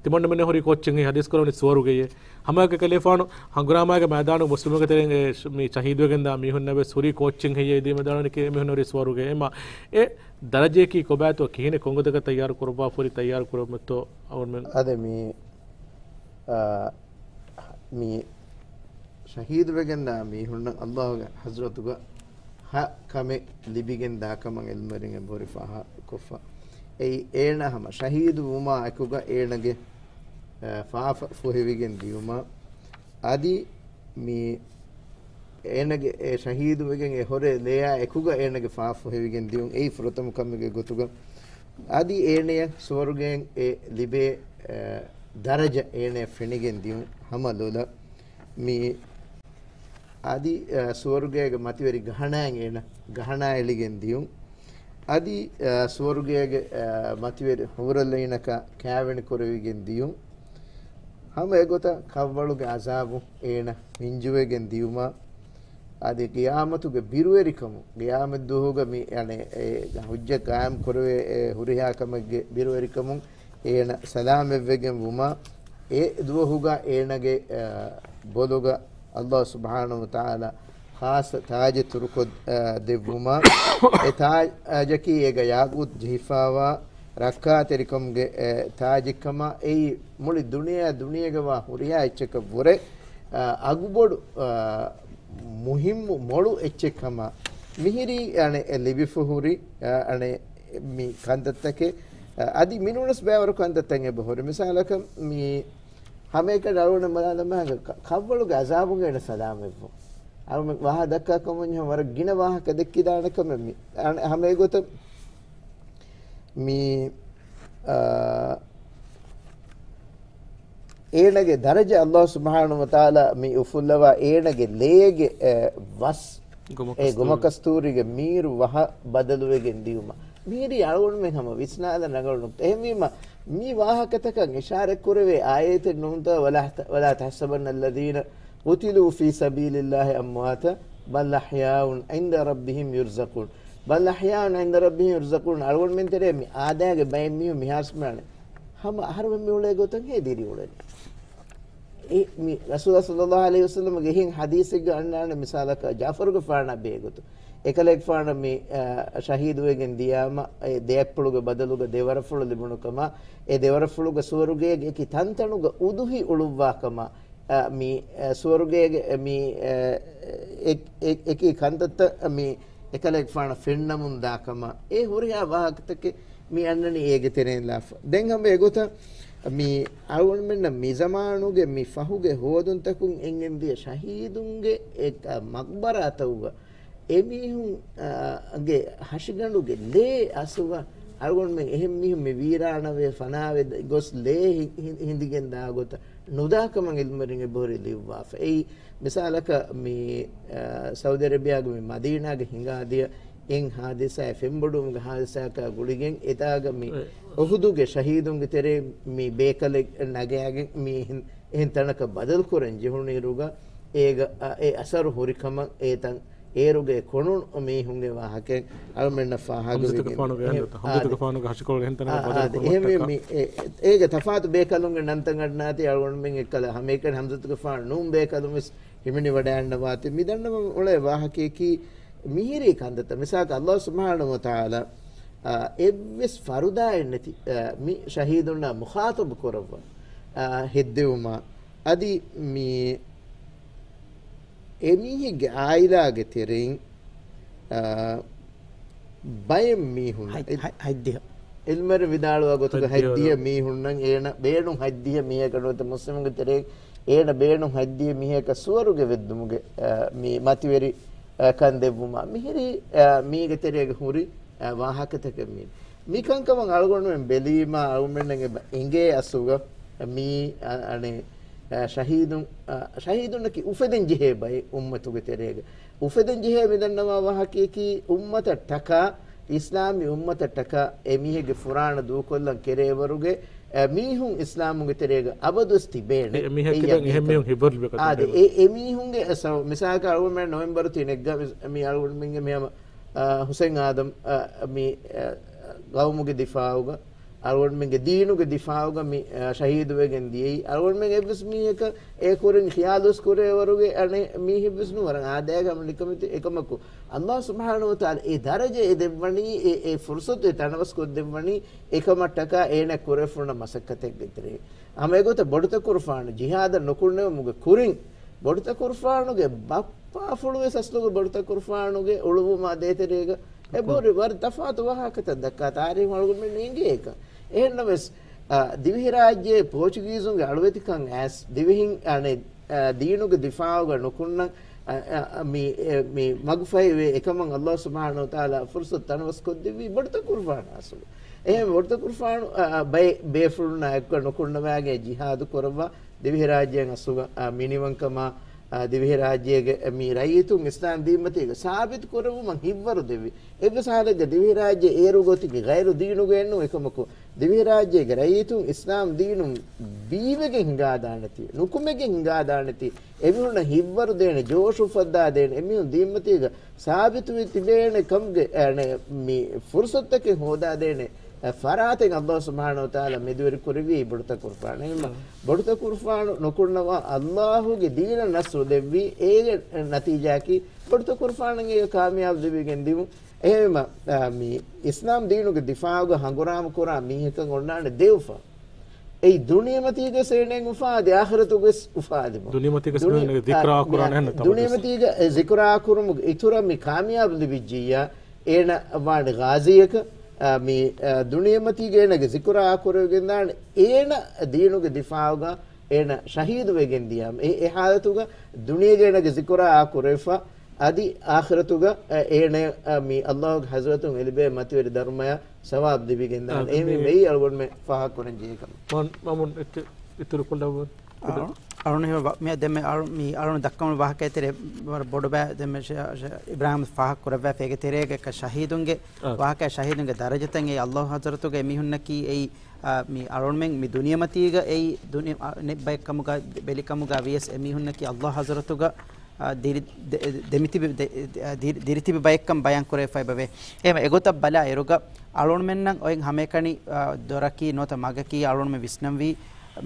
ތިމަންނަމެންނަށް ހުރީ ކޯއްޗެއް ހަދީސް ކުރައްވަނީ ސުވަރުގެއޭ. ހަމައެކަ ކަލޭގެފާނު ހަނގުރާމާގެ މައިދާނުގަ މުސްލިމުންގެ ތެރެއިން އެ ޝް-، މި ޝަހީދުވެގެންދާ މީހުންނަށް ވެސް ހުރީ ކޯއްޗެއް ހެއްޔޭ ދީމަދާނަނީ ކޭ އެމީހުން ހުރީ ސުވަރުގެ. އެމާ އެ ދަރަޖަޔަކީ ކޮބާތޯ ކިހިނެއް ކޮންގޮތަކަށް ތައްޔާރު ކުރައްވާފަ ހުރީ ތައްޔާރު ކުރައްވަމެއްތޯ އަޅުގަނޑުމެން އަދި މި، އާ، މި ޝަހީދުވެގެންދާ މީހުންނަށް ﷲ ގެ ޙަޟްރަތުގަ ހަ ކަމެއް ލިބިގެން ދާކަމަށް ޢިލްމުވެރިން އެބަހުރި ފާހަގަކޮށްފަ. އެއީ އޭނާ ހަމަ ޝަހީދު ވުމާ އެކުގަ އޭނާގެ، އަ، ފާފަ ފޮހެވިގެން ދިޔުމާ، އަދި މި އޭނާގެ އެ ޝަހީދުވެގެން އެ ހުރި ލެޔާ އެކުގަ އޭނާގެ ފާފަ ފޮހެވިގެން ދިޔުން އެއީ ފުރަތަމަ ކަމެއްގެ ގޮތުގަ. އަދި އޭނަޔަށް ސުވަރުގެއިން އެ ލިބޭ، އަ، ދަރަޖަ އޭނަޔަށް ފެނިގެން ދިޔުން ހަމަ ލޮލަށް މި އަދި، އަ، ސުވަރުގޭގެ މަތިވެރި ގަހަނާއިން އޭނަ ގަހަނާ އެޅިގެން ދިޔުން. އަދި، އަ، ސުވަރުގޭގެ، އަ، މަތިވެރި ޙޫރުލްޢީނަކާ ކާވެނި ކުރެވިގެން ދިޔުން. ހަމަ އެގޮތަށް ކަށްވަޅުގެ ޢަޒާބު އޭނަ މިންޖުވެގެން ދިޔުމާ، އަދި ޤިޔާމަތުގެ ބިރުވެރިކަމު، ޤިޔާމަތް ދުވަހުގަ މި، އަނެއް، އެ ޙުއްޖަ ޤާއިމް ކުރެވޭ އެ ހުރިހާ ކަމެއްގެ ބިރުވެރިކަމުން އޭނަ ސަލާމަތްވެގެން ވުމާ، އެ ދުވަހުގަ އޭނަގެ، އަ، ބޮލުގަ ﷲ ސުބްޙާނަހޫ ވަތަޢާލާ ޚާއްޞަ ތާޖެއް ތުރުކޮށް، އަ، ދެއްވުމާ، އެ ތާޖަކީ އޭގަ ޔާޤޫތު ޖެހިފާވާ ރައްކާތެރިކަމުގެ، އެ، ތާޖެއްކަމާ، އެއީ މުޅި ދުނިޔެއާ ދުނިޔޭގަވާ ހުރިހާ އެއްޗަކަށްވުރެ، އަ، އަގުބޮޑު، އަ، މުހިއްމު މޮޅު އެއްޗެއްކަމާ މިހިރީ، އަނެއް، އެ ލިބިފަ ހުރި، އަ، އަނެއް، މި ކަންތައްތަކެއް، އަ، އަދި މިނޫނަސް ބައިވަރު ކަންތައްތައް އެބަ ހުރި. މިސާލަކަށް މި ހަމައެކަނި އަޅުގަނޑަށް ބަލާލަމާ، ކަ-، ކަށްވަޅުގެ ޢަޒާބުން އޭނަ ސަލާމަތްވުން. އަޅުގަނޑު ވާހަ ދައްކާ ކަމަށް ވަރަށް ގިނަ ވާހަކަ ދެއްކިދާނެ ކަމެއް މި. އަނެއް ހަމަ އެގޮތަށް މި، އާ، އޭނަގެ ދަރަޖަ ﷲ ސުބްޙާނަހޫ ވަތަޢާލާ މި އުފުއްލަވާ އޭނަގެ ލޭގެ، އެ، ވަސް، އެ ގޮމަކަސްތޫރީގެ މީރު ވަހަށް ބަދަލުވެގެން ދިޔުމަށް. މިހިރީ އަޅުގަނޑުމެން ހަމަ ވިސްނާލަން ރަނގަޅު ނުކުތާ. އެހެންވީމަ، މި ވާހަކަތަކަށް އިޝާރަތް ކުރެވޭ އާޔަތެއް ނޫންތަ؟ ولا تحسبن الذين قتلوا في سبيل الله أمواتا بل أحياء عند ربهم يرزقون. بل أحياء عند ربهم يرزقون. އަޅުގަނޑުމެން ތެރޭ މި އާދައިގެ ބައެއް މީހުން މިހާރު ސުމާނެ. ހަމަ އަހަރުމެން މި އުޅޭ ގޮތަށް ހޭ ދިރި އުޅެނީ. އެ، މި ރަސޫލާ ޞައްލައްލާހު ޢަލައިހި ވަސައްލަމްގެ އެހެން ޙަދީޘެއްގަ އަންނާނެ މިސާލަކަށް ޖާފަރުގެފާނާ ބެހޭގޮތުން. އެކަލޭގެފާނަށް މި، އަ، ޝަހީދުވެގެން ދިޔާމަ، އެ ދެއަތްޕުޅުގެ ބަދަލުގަ ދެވަރަފުޅު ލިބުނުކަމަށް، އެ ދެވަރަފުޅުގަ ސުވަރުގޭގެ އެކި ތަންތަނުގަ އުދުހި އުޅުއްވާކަމަށް، އަ، މި، އަ، ސުވަރުގޭގެ މި، އަ، އެ، އެ، އެކި ކަންތައްތައް މި އެކަލޭގެފާނަށް ފެންނަމުން ދާކަމަށް، އެ ހުރިހާ ވާހަކަތަކެއް މި އަންނަނީ އޭގެ ތެރެއިން ލާފަ. ދެން ހަމަ އެގޮތަށް މި އަޅުގަނޑުމެންނަށް މި ޒަމާނުގެ މި ފަހުގެ ހޯދުންތަކުން އެނގެންދިޔަ ޝަހީދުންގެ އެ، އަ، މަގްބަރާތަކުގަ އެމީހުން، އަ، ގެ ހަށިގަނޑުގެ ލޭ އަސުގަ އަޅުގަނޑުމެން އެހެން މީހުން މި ވީރާނަވެ ފަނާވެ ގޮސް ލޭ ހި-، ހި-، ހިނދިގެން ދާ ގޮތަށް ނުދާކަމަށް ޢިލްމުވެރިން އެބަހުރި ލިޔުއްވާފަ. އެއީ މިސާލަކަށް މި، އަ، ސައުދި އަރަބިޔާގެ މި މަދީނާގެ ހިނގާދިޔަ އެއް ހާދިސާއެއް، ފެންބޮޑުވުމުގެ ހާދިސާއަކާ ގުޅިގެން އެތާގަ މި އެ. އުހުދުގެ ޝަހީދުންގެ ތެރެއިން މި ބޭކަލެއް ނަގާގެން މި އެހެން، އެހެން ތަނަކަށް ބަދަލުކުރަން ޖެހުނުއިރުގަ އޭގަ، އަ، އެ އަސަރު ހުރިކަމަށް އެތަން އޭރުގެ ކޮނުން މީހުންގެ ވާހަކައެއް އަޅުމެންނަށް ފާހަގަވެގެން ހަމްޒަތުގެފާނުގެ އެހެން، ހަމްޒަތުގެފާނުގެ ހަށިކޮޅު އެހެން ތަނަކަށް އާ، ބަދަލު އާ، ކުރުމަށްޓަކާ. އެހެންވީ މި، އެ، އޭގެ ތަފާތު ބޭކަލުންގެ ނަންތައް އަންނާތީ އަޅުގަނޑުމެން އެއްކަލަ ހަމައެކަނި ހަމްޒަތުގެފާނު ނޫން ބޭކަލުން ވެސް ހިމެނިވަޑައިގަންނަވާތީ. މިދަންނަވަން އުޅޭ ވާހަކަޔަކީ މިހިރީ ކަންތައްތައް. މިސާލަކަށް ﷲ ސުބްޙާނަހޫ ވަތަޢާލާ، އާ، އެއްވެސް ފަރުދާއެއް ނެތި، އާ، މި ޝަހީދުންނާ މުޚާޠަބު ކުރައްވާ، އާ، ހެއްދެވުމާ އަދި މި އެމީހެއްގެ އާއިލާގެ ތެރެއިން، އާ، ބައެއް މީހުން ހަތް-، އެ-، ހަތް-، ހަތްދިހަ. ޢިލްމުވެރިން ވިދާޅުވާ ގޮތުގަ ހަތްދިހަ. ހަތްދިހަ މީހުންނަށް އޭނަ ބޭނުން ހަތްދިހަ މީހަކަށް ނުވަތަ މުސްލިމުންގެ ތެރެއިން އޭނަ ބޭނުން ހަތްދިހަ މީހަކަށް ސުވަރުގެ ވެއްދުމުގެ، އާ، މި މަތިވެރި، އާ، ކަން ދެއްވުމާ މިހިރީ، އާ، މީގެ ތެރޭގަ ހުރި، އާ، ވާހަކަތަކެއް މީ. މިކަންކަމަށް އަޅުގަނޑުމެން ބެލީމާ އަޅުގަނޑުމެން އެބަ އެނގޭ އަސްލުގަ މީ، އަ-، އަނެއް، އަ، ޝަހީދުން، އަ، ޝަހީދުންނަކީ އުފެދެން ޖެހޭ ބައެއް އުއްމަތުގެ ތެރޭގަ. އުފެދެން ޖެހޭ މިދަންނަވާ ވާހަކަޔަކީ އުއްމަތަށް ޓަކާ، އިސްލާމީ އުއްމަތަށް ޓަކާ އެ މީހެއްގެ ފުރާނަ ދޫކޮށްލަން ކެރޭވަރުގެ، އަ، މީހުން އިސްލާމުގެ ތެރޭގަ އަބަދުވެސް ތިބޭނެ. އެ މީހަކީ އެއީ ދެން އެހެން ޔަޤީން. މީހުން ހިއްވަރު ލިބޭ ކަމަށް އާދެ، އެ، އެ މީހުންގެ އަ، ސަ-، މިސާލަކަށް އަޅުގަނޑުމެން ނޮވެމްބަރު ތިނެއްގަ މި، މި އަޅުގަނޑުމެންގެ މި ހަމަ އަ، ހުސެން އާދަމް، އަ، މި، އަ، ގައުމުގެ ދިފާއުގަ، އަޅުގަނޑުމެންގެ ދީނުގެ ދިފާއުގަ މި، އަ، ޝަހީދުވެގެން ދިޔައީ. އަޅުގަނޑުމެން އެއްވެސް މީހަކަށް އެ ކުރިން ޚިޔާލުވެސް ކުރޭވަރުގެ އަނެއް މީހެއްވެސް ނޫން. ވަރަށް އާދައިގަ ހަމަ ނިކަމެތި އެކަމަކު، ﷲ ސުބްޙާނަހޫ ވަތަޢާލާ އެ ދަރަޖަ އެ ދެއްވަނީ، އެ، އެ ފުރުޞަތު އެ ތަނަވަސް ކޮށްދެއްވަނީ އެކަމަށްޓަކާ އޭނަ ކުރެފުންނަ މަސައްކަތެއްގެ ތެރޭ. ހަމަ އެގޮތަށް ބޮޑުތަކުރުފާނު ޖިހާދަށް ނުކުންނެވުމުގެ ކުރިން، ބޮޑުތަކުރުފާނުގެ ބައްޕާފުޅުވެސް އަސްލުގަ ބޮޑުތަކުރުފާނުގެ އުޅުއްވުމާ ދޭތެރޭގަ އެބަހުރި ވަރަށް ތަފާތު ވާހަކަތައް ދައްކާ ތާރީޚު އަޅުގަނޑުމެން އެނގޭ އެކަން. އެހެންނަމަވެސް، އަ، ދިވެހިރާއްޖެ ޕޯޗުގީޒުންގެ އަޅުވެތިކަން އައިސް ދިވެހިން އަނެއް، އަ، ދީނުގެ ދިފާއުގަ ނުކުންނަން، އަ، އަ، މި، އެ، މި މަގުފަހިވޭ އެކަމަށް ﷲ ސުބްޙާނަހޫ ވަތަޢާލާ ފުރުޞަތު ތަނަވަސް ކޮށްދެއްވީ ބޮޑުތަކުރުފާނު އަސްލު. އެހެން ބޮޑުތަކުރުފާނު، އަ، އަ، ބައެއް ބޭފުޅުންނާ އެކުގަ ނުކުންނަވާގެން ޖިހާދު ކުރައްވާ ދިވެހިރާއްޖޭން އަސްލުގަ، އަ، މިނިވަންކަމާ، އަ، ދިވެހިރާއްޖޭގެ މި ރައްޔިތުން އިސްލާމް ދީންމަތީގަ ސާބިތު ކުރެއްވުމަށް ހިއްވަރު ދެއްވި. އެއްވެސް ހާލެއްގަ ދިވެހިރާއްޖެ އޭރު ގޮތެއްގެ ޣައިރު ދީނުގައެއްނޫން އެކަމަކު، ދިވެހިރާއްޖޭގެ ރައްޔިތުން އިސްލާމް ދީނުން ބީވެގެން ހިނގާދާނެތީ، ނުކުމެގެން ހިނގާދާނެތީ، އެމީހުންނަށް ހިއްވަރު ދޭނެ، ޖޯޝް އުފައްދާ ދޭނެ، އެމީހުން ދީންމަތީގަ ސާބިތުވެ ތިބޭނެ ކަމުގެ، އަނެ، މި ފުރުޞަތުތަކެއް ހޯދާދޭނެ، އަ، ފަރާތެއް ﷲ ސުބްޙާނަހޫ ވަތަޢާލާ މެދުވެރި ކުރެއްވީ ބޮޑުތަކުރުފާނު. އެހެންވީމަ، ބޮޑުތަކުރުފާނު ނުކުންނަވާ ﷲ ގެ ދީނަށް ނަޞްރު ދެއްވީ، އޭގެ ނަތީޖާއަކީ ބޮޑުތަކުރުފާނަށް އޭގެ ކާމިޔާބު ލިބިގެން ދިއުން. އެހެންވީމަ، އަ، މި އިސްލާމް ދީނުގެ ދިފާޢުގަ ހަނގުރާމަ ކުރާ މީހަކަށް އޮންނާނެ ދެއުފަ. އެއީ ދުނިޔެމަތީގަ ސޭނެން އުފާދި، އާޚިރަތުގަސް އުފާދި. ދުނިޔެމަތީގަސް ދުނި-، ދުނިޔެ އަ، ޒިކުރާ މި-، ކުރާނެ ހެން ތަބަދު ދުނިޔެމަތީގަ އެ ޒިކުރާ ކުރުމުގެ އިތުރަށް މި ކާމިޔާބު ލިބިއްޖިއްޔާ، އޭނަ ވާނެ ޣާޒީއަކަށް، އަ، މި، އަ، ދުނިޔެމަތީގަ އޭނަގެ ޒިކުރާ ކުރެވިގެންދާނެ، އޭނަ ދީނުގެ ދިފާޢުގަ އޭނަ ޝަހީދުވެގެން ދިޔާ، އެ، އެ ހާލަތުގަ ދުނިޔޭގަ އޭނަގެ ޒިކުރާ ކުރެވިފަ، އަދި އާޚިރަތުގަ، އަ، އޭނަ، އަ، މި ﷲ ގެ ޙަޟްރަތުން އެ ލިބޭ މަތިވެރި ދަރުމަޔާ ސަވާބު ލިބިގެންދާނެ. އާ، އެހެންވީމަ މި އެއީ އަޅުގަނޑުމެން ފާހަގަކުރަން ޖެހޭ ކަމެއް. މަ-، މަމުން އެއްޗެއް އިތުރު ކޮށްލައްވަން. އަޅު-، އަޅުން ހިމެ ވ-، މި ދެންމެ އަޅު-، މި އަޅުން ދައްކަމުން ވާހަކައެއް ތެރޭ ވަރަށް ބޮޑު ބައި ދެންމެ ޝ-، ޝ-، އިބްރާހިމް ފާހަގަ ކުރައްވާފަ އޭގެ ތެރޭގަ ޝަހީދުންގެ އާ. ވާހަކަ، ޝަހީދުންގެ ދަރަޖަތައް އެއީ ﷲ ޙަޟްރަތުގަ އެމީހުންނަކީ އެއީ، އާ، މި އަޅުންމެން މި ދުނިޔެމަތީގަ އެއީ ދުނި-، އާ، ނެތް ބައެއް ކަމުގަ ބެލި ކަމުގަ ވިޔަސް އެމީހުންނަކީ ﷲ ޙަޟްރަތުގަ، އާ، ދިރި-، ދެ-، ދެމިތިބި-، ދެ-، ދިރި-، ދިރިތިބި ބައެއްކަން ބަޔާން ކުރެވިފައި ބެވޭ. އެހެމަ އެގޮތަށް ބަލާ އިރުގަ އަޅުންމެންނަށް އޮތް ހަމައެކަނި، އާ، ދޮރަކީ ނުވަތަ މަގަކީ އަޅުންމެން ވިސްނަންވީ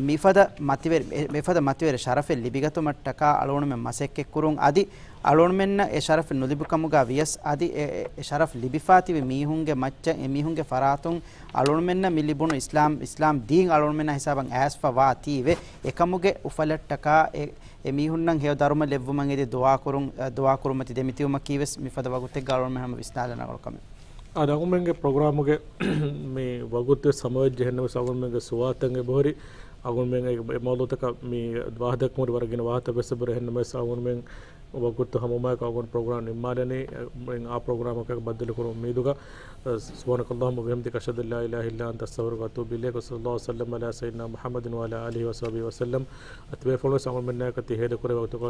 މިފަދަ މަތިވެރި-، އެ-، މިފަދަ މަތިވެރި ޝަރަފެއް ލިބިގަތުމަށްޓަކާ އަޅުގަނޑުމެން މަސައްކަތްކުރުން. އަދި އަޅުގަނޑުމެންނަށް އެ ޝަރަފެއް ނުލިބިކަމުގަ ވިޔަސް، އަދި އެ، އެ، އެ ޝަރަފް ލިބިފާތިބި މީހުންގެ މައްޗަށް، އެމީހުންގެ ފަރާތުން އަޅުގަނޑުމެންނަށް މި ލިބުނު އިސްލާމް، އިސްލާމް ދީން އަޅުގަނޑުމެންނާ ހިސާބަށް އައިސްފަ ވާތީވެ، އެކަމުގެ އުފަލަށްޓަކާ އެ، އެމީހުންނަށް ހެޔޮ ދަރުމަ ލެއްވުމަށް އެދި ދުޢާކުރުން، އަ، ދުޢާކުރުމަތި ދެމިތިބުމަކީވެސް މިފަދަ ވަގުތެއްގަ އަޅުގަނޑުމެން ހަމަ ވިސްނާލަން ރަނގަޅު ކަމެއް. އާދެ، އަޅުގަނޑުމެންގެ ޕްރޮގްރާމުގެ މި ވަގުތު ސަމަވެއްޖެ. އެހެންނަމަވެސް އަޅުގަނޑުމެންގެ ސުވާލުތައް އެބަހުރި. އަޅުގަނޑުމެން އެ، އެ މައުޟޫޢުތަކަށް މި ވާހަކަދައްކަމުން ވަރަށް ގިނަ ވާހަކަތައް ވެސް އެބަހުރި. އެހެންނަމަވެސް އަޅުގަނޑުމެން ވަގުތު ހަމަވުމާއެކު އަޅުގަނޑު ޕްރޮގްރާމް ނިންމާލަނީ. އެ، އާ ޕްރޮގްރާމަކަށް ބައްދަލުކުރުމުގެ އުއްމީދުގަ. ސުބްޙާނަކަ ﷲ ވަބިޙަމްދިކަ، އަޝްހަދު އަން ލާ އިލާހަ އިއްލާ އަންތަ، އަސްތަޣްފިރުކަ ވައަތޫބު އިލައިކަ. ވަޞައްލަﷲ ވަސައްލަމަ ޢަލާ ސައްޔިދިނާ މުޙައްމަދިން ވަޢަލާ އާލިހި ވަޞަޙްބިހި ވަސައްލަމް. އަތި ބޭފުޅުން ވެސް އަޅުގަނޑުމެންނާއެކު ތި ހޭދަކުރެވޭ ވަގުތުގަ